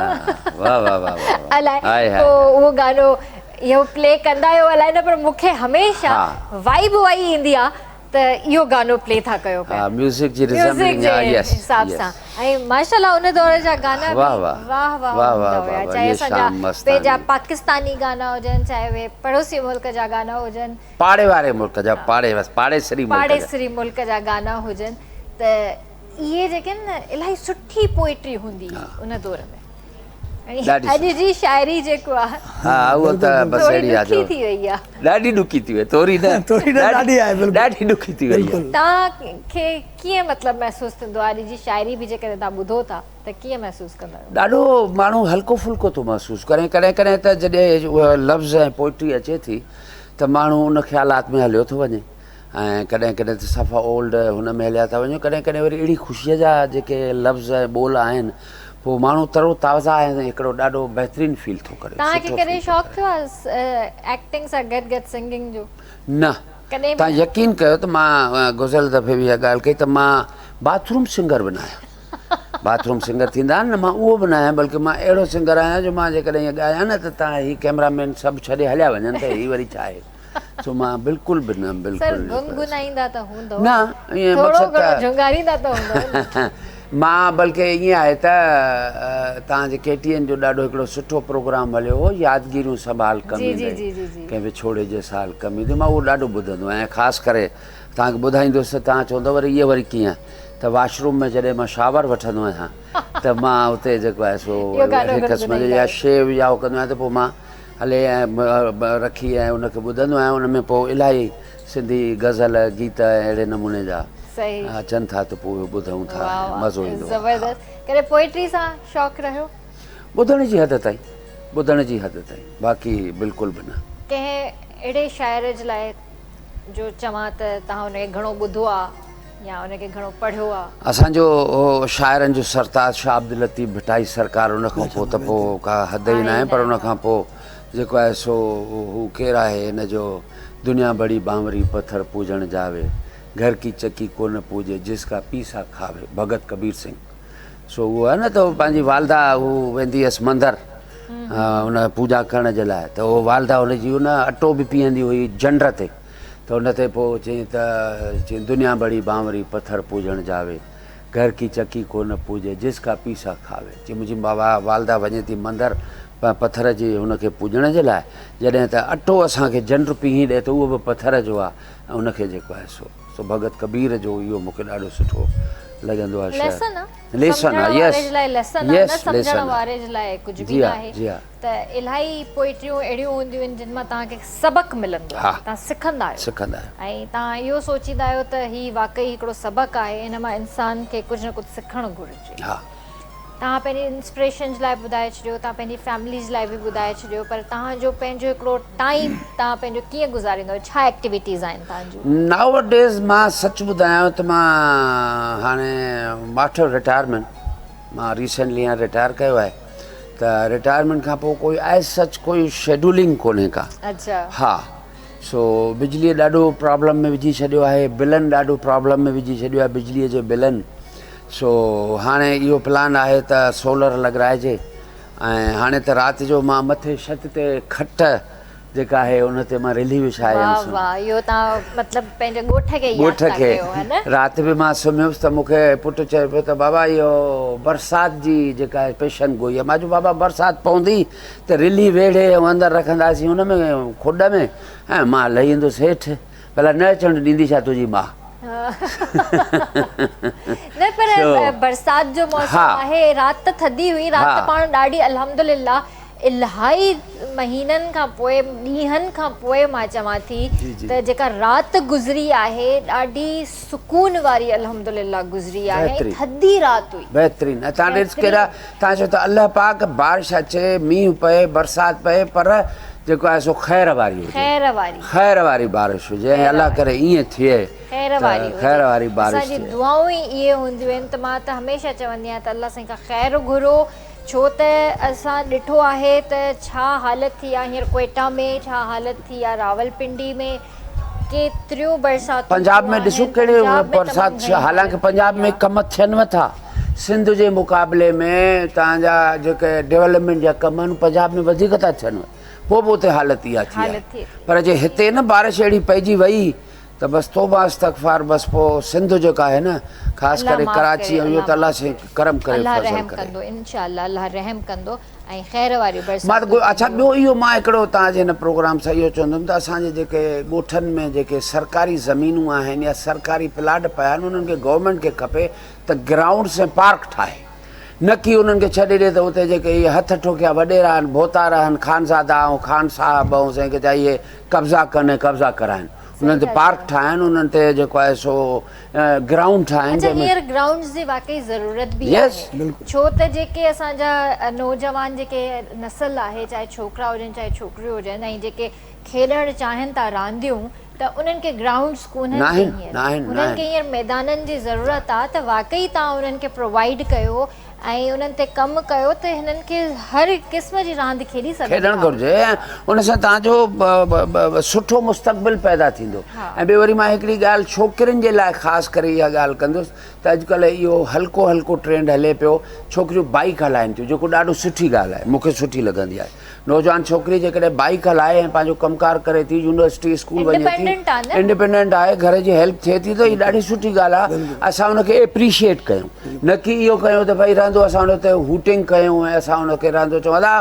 واه واه واه واه الائي پوء اهو گانو اهو پلي ڪندا آهيو الائي نه پر مون کي هميشه وائب اها ئي ايندي آهي ته اهو گانو پلي ٿا ڪيو پيا ها ميوزڪ جي ميوزڪ جي حساب سان ۽ ماشاءالله ان دور جا گانا به واه واه واه هوندا هيا چاهي اسان جا پنهنجا پاڪستاني گانا هجن چاهي اهي پڙوسي ملڪ جا گانا هجن پاڙي واري ملڪ جا پاڙي بس پاڙيسري ملڪ جا پاڙيسري ملڪ جا گانا هجن ته اهي جيڪي آهن نه الاهي سٺي پوئٽري هوندي هئي ان دور ۾ اڄ جي شاعري جيڪو آ ها اهو ته بس اهڙي آ جو ٿي وئي آ ڏاڍي ڏکي ٿي وئي ٿوري نه ٿوري نه ڏاڍي آهي بلڪل ڏاڍي ڏکي ٿي وئي آ. توهان کي ڪيئن مطلب محسوس ٿيندو آ اڄ جي شاعري به جيڪڏهن توهان ٻڌو ٿا ته ڪيئن محسوس ڪندا آهيو؟ ڏاڍو ماڻهو هلڪو ڦلڪو ٿو محسوس ڪري ڪڏهن ڪڏهن ته جڏهن اها لفظ ۽ پوئٽري اچي ٿي ته ماڻهو ان خيالات ۾ هليو ٿو وڃي ۽ ڪڏهن ڪڏهن ته صفا اولڊ هن ۾ هليا ٿا وڃون ڪڏهن ڪڏهن وري اهڙي خوشيء جا جيڪي لفظ ۽ ٻول آهن پوء ماڻهو ترو تازه ۽ هڪڙو ڏاڍو بهترين فيل ٿو ڪري توهان کي سٺو ڪڏهن فيل ٿو شوق ڪري. ٿيو آهي ايڪٽنگ سان گڏ گڏ سنگنگ جو؟ نه ڪڏهن به توهان نه؟ يقين ڪيو ته مان گذريل دفعي به اها ڳالهه ڪئي ته مان باٿ روم سنگر به ناهيان باٿ روم سنگر ٿيندا آهن نه مان اهو به ناهيان بلڪه مان اهڙو سنگر آهيان جو مان جيڪڏهن ائين ڳايان نه ته توهان هي ڪئميرا مين سڀ ڇڏي هليا وڃن ته هي وري ڇا آهي سو مان بلڪل به نه سر بلڪل گنگنائيندا ته هوندؤ نه ائين ٿورو مقصد گهڻو ته جهونگاريندا ته هوندؤ نه. مان بلڪه ائين آهي ته توهان جي ڪي ٽي اين جو ڏاڍو هڪڙو سٺو پروگرام هليو هو يادگيريون سنڀال ڪم جي جي ايندئي جي جي جي ڪنهن وڇوڙي جي سال ڪم ايندي مان اهو ڏاڍو ٻڌندو آهيان خاص ڪري توهان کي ٻڌائيندس ته توهان چوندؤ وري اهو وري ڪيئن ته واش روم ۾ جڏهن مان شاور وٺندو آهيان ته مان اتي جيڪو آهي سو اهو گانو اهڙي قسم جو گنگنائيندا يا آهيو. شيو يا اهو ڪندو آهيان ته پوء مان هلي ۽ رکي ۽ ان کي ٻڌندو آهيان ان ۾ پوء الاهي سنڌي غزل گيت ۽ اهڙي نموني جا اچن ٿا ته پوء اهي ٻڌون ٿا ۽ مزو ايندو آهي. زبردست ڪڏهن پوئٽري سان شوق رهيو؟ ٻڌڻ جي حد تائين ٻڌڻ جي حد تائين باقي بلڪل به نه. ڪنهن اهڙي شاعر جي لاء جو چوان ته توهان ان کي گهڻو ٻڌو آ يا ان کي گهڻو پڙهيو آ؟ اسان جو شاعرن جو سرتاج شاهه عبداللطيف ڀٽائي سرڪار ان کان پوء ته پوء ڪا حد ئي ناهي پر ان کان پوء جيڪو آهي سو هو ڪير آهي هن جو دنيا بڙي بانوري پٿر پوڄڻ جاوي گهر ڪي چڪي ڪو نه پوڄي جس ڪا پيسا کاوي ڀڳت ڪبير سنگهه سو اهو آهي نه ته پنهنجي والده هو ويندي هيس مندر. ان پوڄا ڪرڻ جي لاء ته اهو والده ان جي ان اٽو به پيهندي هئي جنڊ تي ته ان تي پوء چيائين ته چيائين دنيا بڙي بانوري پٿر پوڄڻ جاوي گهر ڪي چڪي ڪو نه پوڄي جس ڪا پيسا کاوي چي منهنجي والده وڃي ٿي مندر پٿر جي هن کي پوڄڻ جي لاء جڏهن ته اٽو اسان کي جنڊ پيهي ڏي ته اهو به پٿر جو آهي ۽ ان کي جيڪو آهي سو سو ڀڳت ڪبير جو اهو مون کي ڏاڍو سٺو لڳندو آهي شعر. ليسن آ ليسن سمجهڻ آ واري يس جي لاء ليسن آ نه يس سمجهڻ ليسن آ واري جي لاء ڪجهه به جي ها ناهي جي ها. ته الاهي پوئٽريون اهڙيون هونديون آهن جن مان توهان کي سبق ملندو آهي ها توهان سکندا آهيو سکندا آهيو. ۽ توهان اهو سوچيندا آهيو ته هي واقعي هڪڙو سبق آهي ان مان انسان کي ڪجهه نه ڪجهه سکڻ گهرجي. ها. توهان پنهنجي انسپريشن جي لاء ٻڌائي ڇڏيو توهان پنهنجي فيملي جي لاء به ٻڌائي ڇڏيو پر توهان جو پنهنجو هڪڙو ٽائيم توهان پنهنجو ڪيئن گذاريندا آهيو ڇا ايڪٽيوٽيز آهن توهان جون. نائو ڊيز مان سچ ٻڌايان ته مان هاڻي آفٽر رٽائرمينٽ مان ريسينٽلي هاڻي رٽائر ڪيو آهي ته رٽائرمينٽ کان پوء ڪوئي ايز سچ ڪوئي شيڊولنگ ڪونهي ڪا اڇا ها سو بجليء ڏاڍو پرابلم ۾ وجهي ڇڏيو آهي بلن ڏاڍو پرابلم ۾ وجهي ڇڏيو آهي بجليء جي بلن سو هاڻي اهو پلان آهي ته سولر لڳرائجي ۽ هاڻي ته رات جو مان مٿي ڇت تي کٽ جيڪا آهي ان تي مان رلي وڇائي آيم واهه واهه اهو توهان مطلب پنهنجي ڳوٺ کي ياد ڳوٺ ٿا کي ڪيو ها نه رات به مان سمهيس ته مون کي پٽ چئي پيو ته بابا اهو برسات جي جيڪا آهي پيشن گوئي آهي مان چيو بابا برسات پوندي ته رلي ويڙهي ۽ اندر رکنداسين ان ۾ کڏ ۾ ۽ مان لهي ايندس هيٺ ڀلا نه اچڻ ڏيندي ڇا تنهنجي ماء؟ نه پر برسات جو موسم آهي رات ته ٿڌي هئي رات ته پاڻ ڏاڍي الحمدلله الاهي مهينن کان پوء ڏينهن کان پوء مان چوان ٿي ته جيڪا رات گذري آهي ڏاڍي سڪون واري الحمدلله گذري آهي ۽ ٿڌي رات هئي. بهترين ۽ تان ڏس ڪيڏا تان چئو ته الله پاڪ بارش اچي مينهن پئي برسات پئي پر جيڪو آهي سو خير واري هجي خير واري خير واري بارش هجي ۽ الله ڪري ائين ٿئي خير واري ته خير واري بارش اسان جي ٿئي. دعائون ئي اهي هونديون آهن ته مان ته هميشه چوندي آهيان ته الله سائين کان خير گهرو ڇو ته اسان ڏٺو آهي ته ڇا حالت ٿي آهي هينئر ڪوئيٽا ۾ ڇا حالت ٿي آهي راولپنڊي ۾ ڪيتريون برساتون پنجاب ٿيون ۾ ڏسو آهن ڪهڙي پنجاب ۾ تمام برسات گهڻي حالانڪه حالت پنجاب ٿي ۾ آهي. ڪم ٿين به ٿا سنڌ جي مقابلي ۾ تان جا جيڪي ڊولپمينٽ جا ڪم آهن پنجاب ۾ وڌيڪ ٿا ٿين پوء به اتي حالت اها ٿي آهي حالت ٿئي ٿي. پر جي هتي نه بارش اهڙي پئجي وئي ته بس توبه استغفار بس پوء سنڌ جيڪا آهي نه خاص الله ڪري معاف ڪراچي ڪري ۽ اهو الله ته الله معاف سائين ڪري ڪرم ڪري الله فضل رحم ڪري. ڪندو انشاء الله الله رحم ڪندو ۽ خير واريون مان ته برساتون اڇا ٿينديون. ٻيو اهو مان هڪڙو توهان جي هن پروگرام سان اهو چوندم ته اسان جي جيڪي ڳوٺن ۾ جيڪي سرڪاري زمينون آهن يا سرڪاري پلاٽ پيا آهن انهن کي گورنمينٽ کي کپي ته گرائونڊس ۽ پارڪ ٺاهي نه ڪي انهن کي ڇڏي ڏي ته اتي جيڪي اهي هٿ ٺوڪيا وڏيرا آهن ڀوتار آهن خانزادا ۽ خان صاحب ۽ سائين ڪي اهي قبضا ڪن ۽ قبضا ڪرائن انهن تي پارڪ ٺاهن انهن تي جيڪو آهي سو گرائونڊ ٺاهن اڇا جنهن ۾ هينئر گرائونڊز جي واقعي ضرورت به يس آهي ڇو ته جيڪي اسان جا نوجوان جيڪي نسل آهي چاهي ڇوڪرا هجن چاهي ڇوڪريون هجن ۽ جيڪي کيڏڻ چاهين ٿا رانديون ته انهن کي گرائونڊز ڪونهن ڪي ناهن هينئر ناهن انهن ناهن کي هينئر ميدانن جي ضرورت آ ته واقعي توهان انهن کي پرووائيڊ ڪيو ۽ انهن تي ڪم ڪيو ته هنن کي هر قسم جي راند کيڏي سگهن کيڏڻ ٿا. گهرجي ۽ ان سان توهان جو سٺو مستقبل پيدا ٿيندو ۽ ٻيو وري مان هڪڙي ڳالهه ڇوڪرين جي لاء خاص ڪري اها ڳالهه ڪندس ته اڄڪلهه اهو هلڪو هلڪو ٽرينڊ هلي پيو ڇوڪريون بائيڪ هلائن ٿيون جيڪو ڏاڍو سٺي ڳالهه آهي مون کي سٺي لڳندي آهي نوجوان ڇوڪري جيڪڏهن بائيڪ هلائي ۽ پنهنجو ڪم ڪار ڪري ٿي يونيورسٽي اسڪول وڃي ٿي انڊيپينڊنٽ آهي گهر جي هيلپ ٿئي ٿي ته هي ڏاڍي سٺي ڳالهه آهي اسان ان کي ايپريشيئيٽ ڪيون نه ڪي اهو ڪيون ته ڀئي رهندو اسان ان تي هوٽنگ ڪيون ۽ اسان ان کي رهندو چون ادا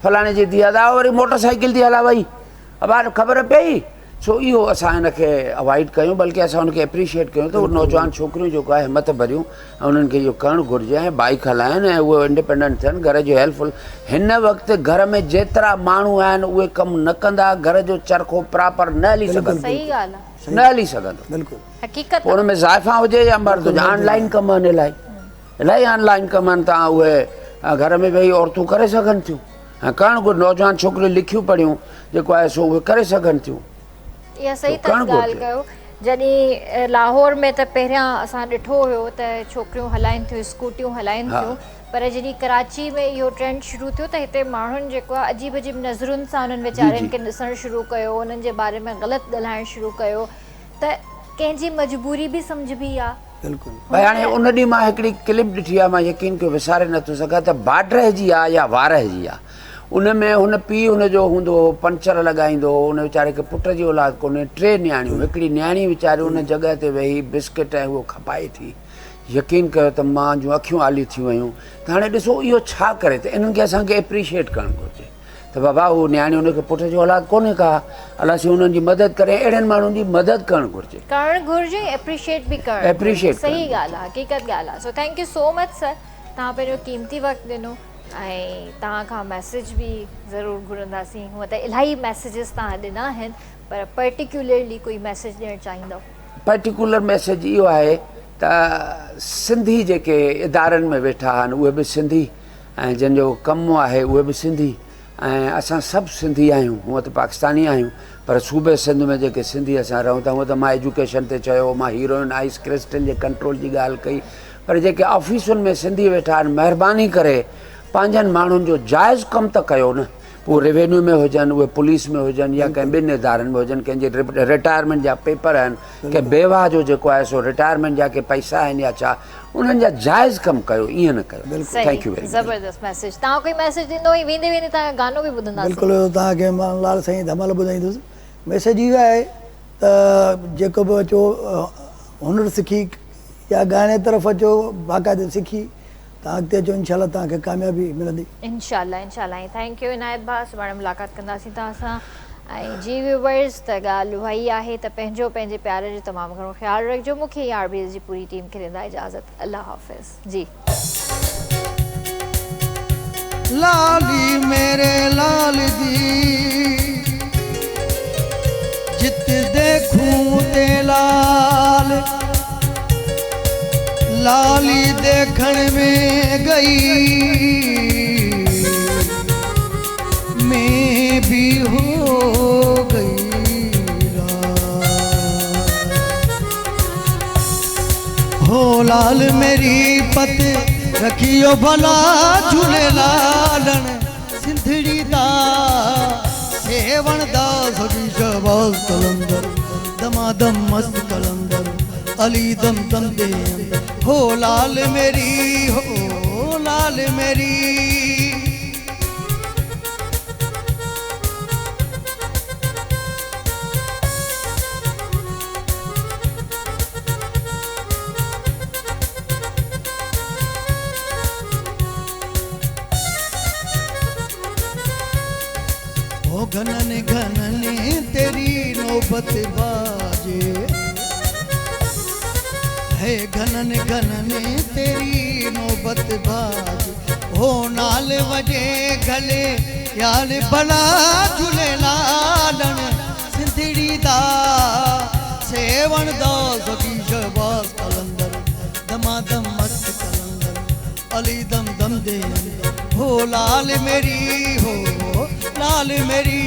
فلاڻي جي ڌيء ادا وري موٽر سائيڪل ٿي هلا وئي ابا خبر پئي سو اهو اسان ان کي اوائڊ ڪيون بلڪه اسان ان کي اپريشيئيٽ ڪيون ته نوجوان ڇوڪريون جيڪو آهي همت ڀريون ۽ انهن کي اهو ڪرڻ گهرجي ۽ بائيڪ هلائن ۽ اهي انڊيپينڊنٽ ٿين گهر جو هيلپ فل هن وقت گهر ۾ جيترا ماڻهو آهن اهي ڪم نه ڪندا گهر جو چرخو پراپر نه هلي سگهندو صحيح ڳالهه آهي نه هلي سگهندو بلڪل حقيقت پوء ان ۾ زائفان هجي يا مرد هجي آن لائن ڪم آهن الاهي الاهي آن لائن ڪم آهن تان اهي گهر ۾ ويهي عورتون ڪري سگهن ٿيون ۽ ڪرڻ گهرجي نوجوان ڇوڪريون لکيون پڙهيون جيڪو آهي سو اهي ڪري سگهن ٿيون. اها صحيح ٿا ڳالهه ڪيو جڏهن لاهور ۾ ته پهريان اسان ڏٺو هيو ته ڇوڪريون هلائين ٿيون اسڪوٽيون هلائين ٿيون پر جڏهن ڪراچي ۾ اهو ٽرينڊ شروع ٿيو ته هتي ماڻهن جيڪو آهي عجيب عجيب نظرن سان انهن ويچارين کي ڏسڻ شروع ڪيو انهن جي باري ۾ غلط ڳالهائڻ شروع ڪيو ته ڪنهن جي مجبوري به سمجهبي آ. بلڪل. ڀائي هاڻي ان ڏينهن مان هڪڙي ڪلپ ڏٺي آ مان يقين ڪيو وساري نٿو سگهان ته باڊرهه جي آ يا وارهه جي آ ان ۾ هن پيء هن جو هوندو هو پنچر لڳائيندو هو ان ويچاري کي پٽ جي اولاد ڪونهي ٽي نياڻيون هڪڙي نياڻي ويچاري ان جڳهه تي ويهي بسڪٽ ۽ اهو کپائي ٿي يقين ڪيو ته مان جون اکيون آليون ٿي ويون ته هاڻي ڏسو اهو ڇا ڪري ته انهن کي اسان کي ايپريشيئيٽ ڪرڻ گهرجي ته بابا هو نياڻي ان کي پٽ جو اولاد ڪونهي ڪا الله سائين انهن جي مدد ڪري اهڙن ماڻهن جي مدد ڪرڻ گهرجي. ڪرڻ گهرجي ۽ ايپريشيئيٽ به ڪرڻ گهرجي صحيح ڳالهه آهي حقيقت ڳالهه آهي so thank you so much sir توهان پنهنجو قيمتي وقت ڏنو ۽ توهان کان ميسيج به ضرور گهرنداسين هونء ته الاهي ميسيجز توهان ڏنا آهن پر پرٽيڪيولرلي ڪوئي ميسيج ڏيڻ چاهيندؤ. پرٽيڪيولر ميسيج اهو آهي ته سنڌي جيڪي ادارن ۾ ويٺا آهن اهي به سنڌي ۽ جن جو ڪم آهي اهي به سنڌي ۽ اسان سڀ سنڌي آهيون هونء ته پاڪستاني آهيون پر صوبي سنڌ ۾ جيڪي سنڌي اسان رهون ٿا هونء ته مان ايجوڪيشن تي چيو مان هيروئن آئس ڪرسٽل جي ڪنٽرول جي ڳالهه ڪئي پر جيڪي آفيسن ۾ سنڌي ويٺا آهن مهرباني ڪري پنهنجن ماڻهن جو جائز ڪم ته ڪيو نه پوء ريونيو ۾ هجن اهي پوليس ۾ هجن يا ڪنهن ٻين ادارن ۾ هجن ڪنهن جي رٽائرمينٽ جا پيپر آهن ڪنهن بيواهه جو جيڪو آهي سو رٽائرمينٽ جا ڪي پئسا آهن يا ڇا انهن جا جائز ڪم ڪيو ائين نه ڪيو thank you very much. زبردست ميسيج توهان ڪوئي ميسيج ڏيندو ۽ ويندي ويندي توهان کان گانو به ٻڌنداسين. بلڪل توهان کي مان لال سائين ڌمال ٻڌائيندس ميسيج اهو آهي ته جيڪو به اچو هنر سکي يا ڳائڻي طرف اچو باقاعدي سکي توهان اڳتي اچو انشاء الله توهان کي ڪاميابي ملندي. انشاء الله انشاء الله ۽ thank you عنايت ڀاء سڀاڻي ملاقات ڪنداسين توهان سان ۽ جي ويوورز ته ڳالهه اها ئي آهي ته پنهنجو پنهنجي پيارن جو تمام گهڻو خيال رکجو مون کي ۽ آر بي ايس جي پوري ٽيم کي ڏيندا اجازت الله حافظ جي. لالي ميري لال the جت ديکون تي لال لالي ديکڻ ۾ گئي مين بي هو گئي لال هو لال ميري پت رکيو ڀلا جهولي لالڻ سنڌڙي دا سيوهڻ دا سڄي شهباز قلندر دمادم مست قلندر علي دم دم the اندر هو لال ميري هو لال ميري. هو گهنن گهنن تيري نوبت باجي هي گهنن گهنن تيري نوبت باجي هو نال وڄي گهلي يار ڀلا جهولي لالڻ سنڌڙي دا سيوهڻ دا سخي شهباز قلندر دمادم مست قلندر علي دم دم the اندر هو لال ميري هو لال ميري.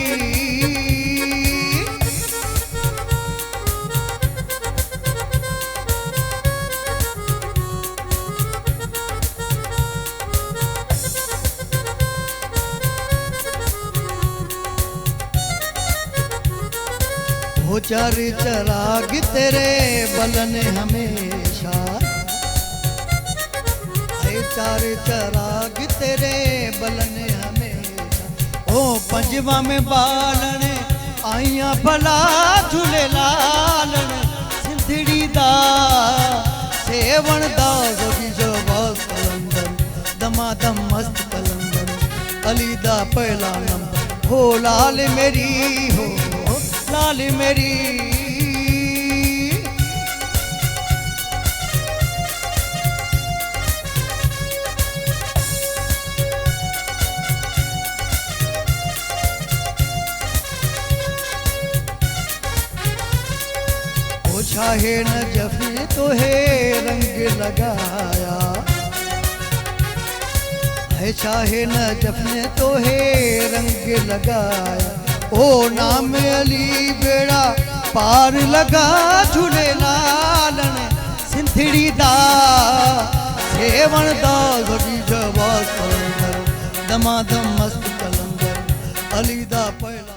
هو چار چراغ تيري بلن هميشه اي چار چراغ تيري بلن هميشه هو پنجوا ۾ بالڻ آئيان ڀلا جهولي لالڻ سنڌڙي دا سيوهڻ دا زوبي جو باز قلندر دمادم مست قلندر علي دا پهلا نمبر هو لال ميري هو لال ميري. او شاهه نجف توهي رنگ لڳايا. هي شاهه نجف ني توهي رنگ لڳايا او نام علي ٻيڙا پار لڳا جهولي لالڻ سنڌڙي دا سيوهڻ دا زبي جواز قلندر دمادم مست قلندر علي دا پهلا.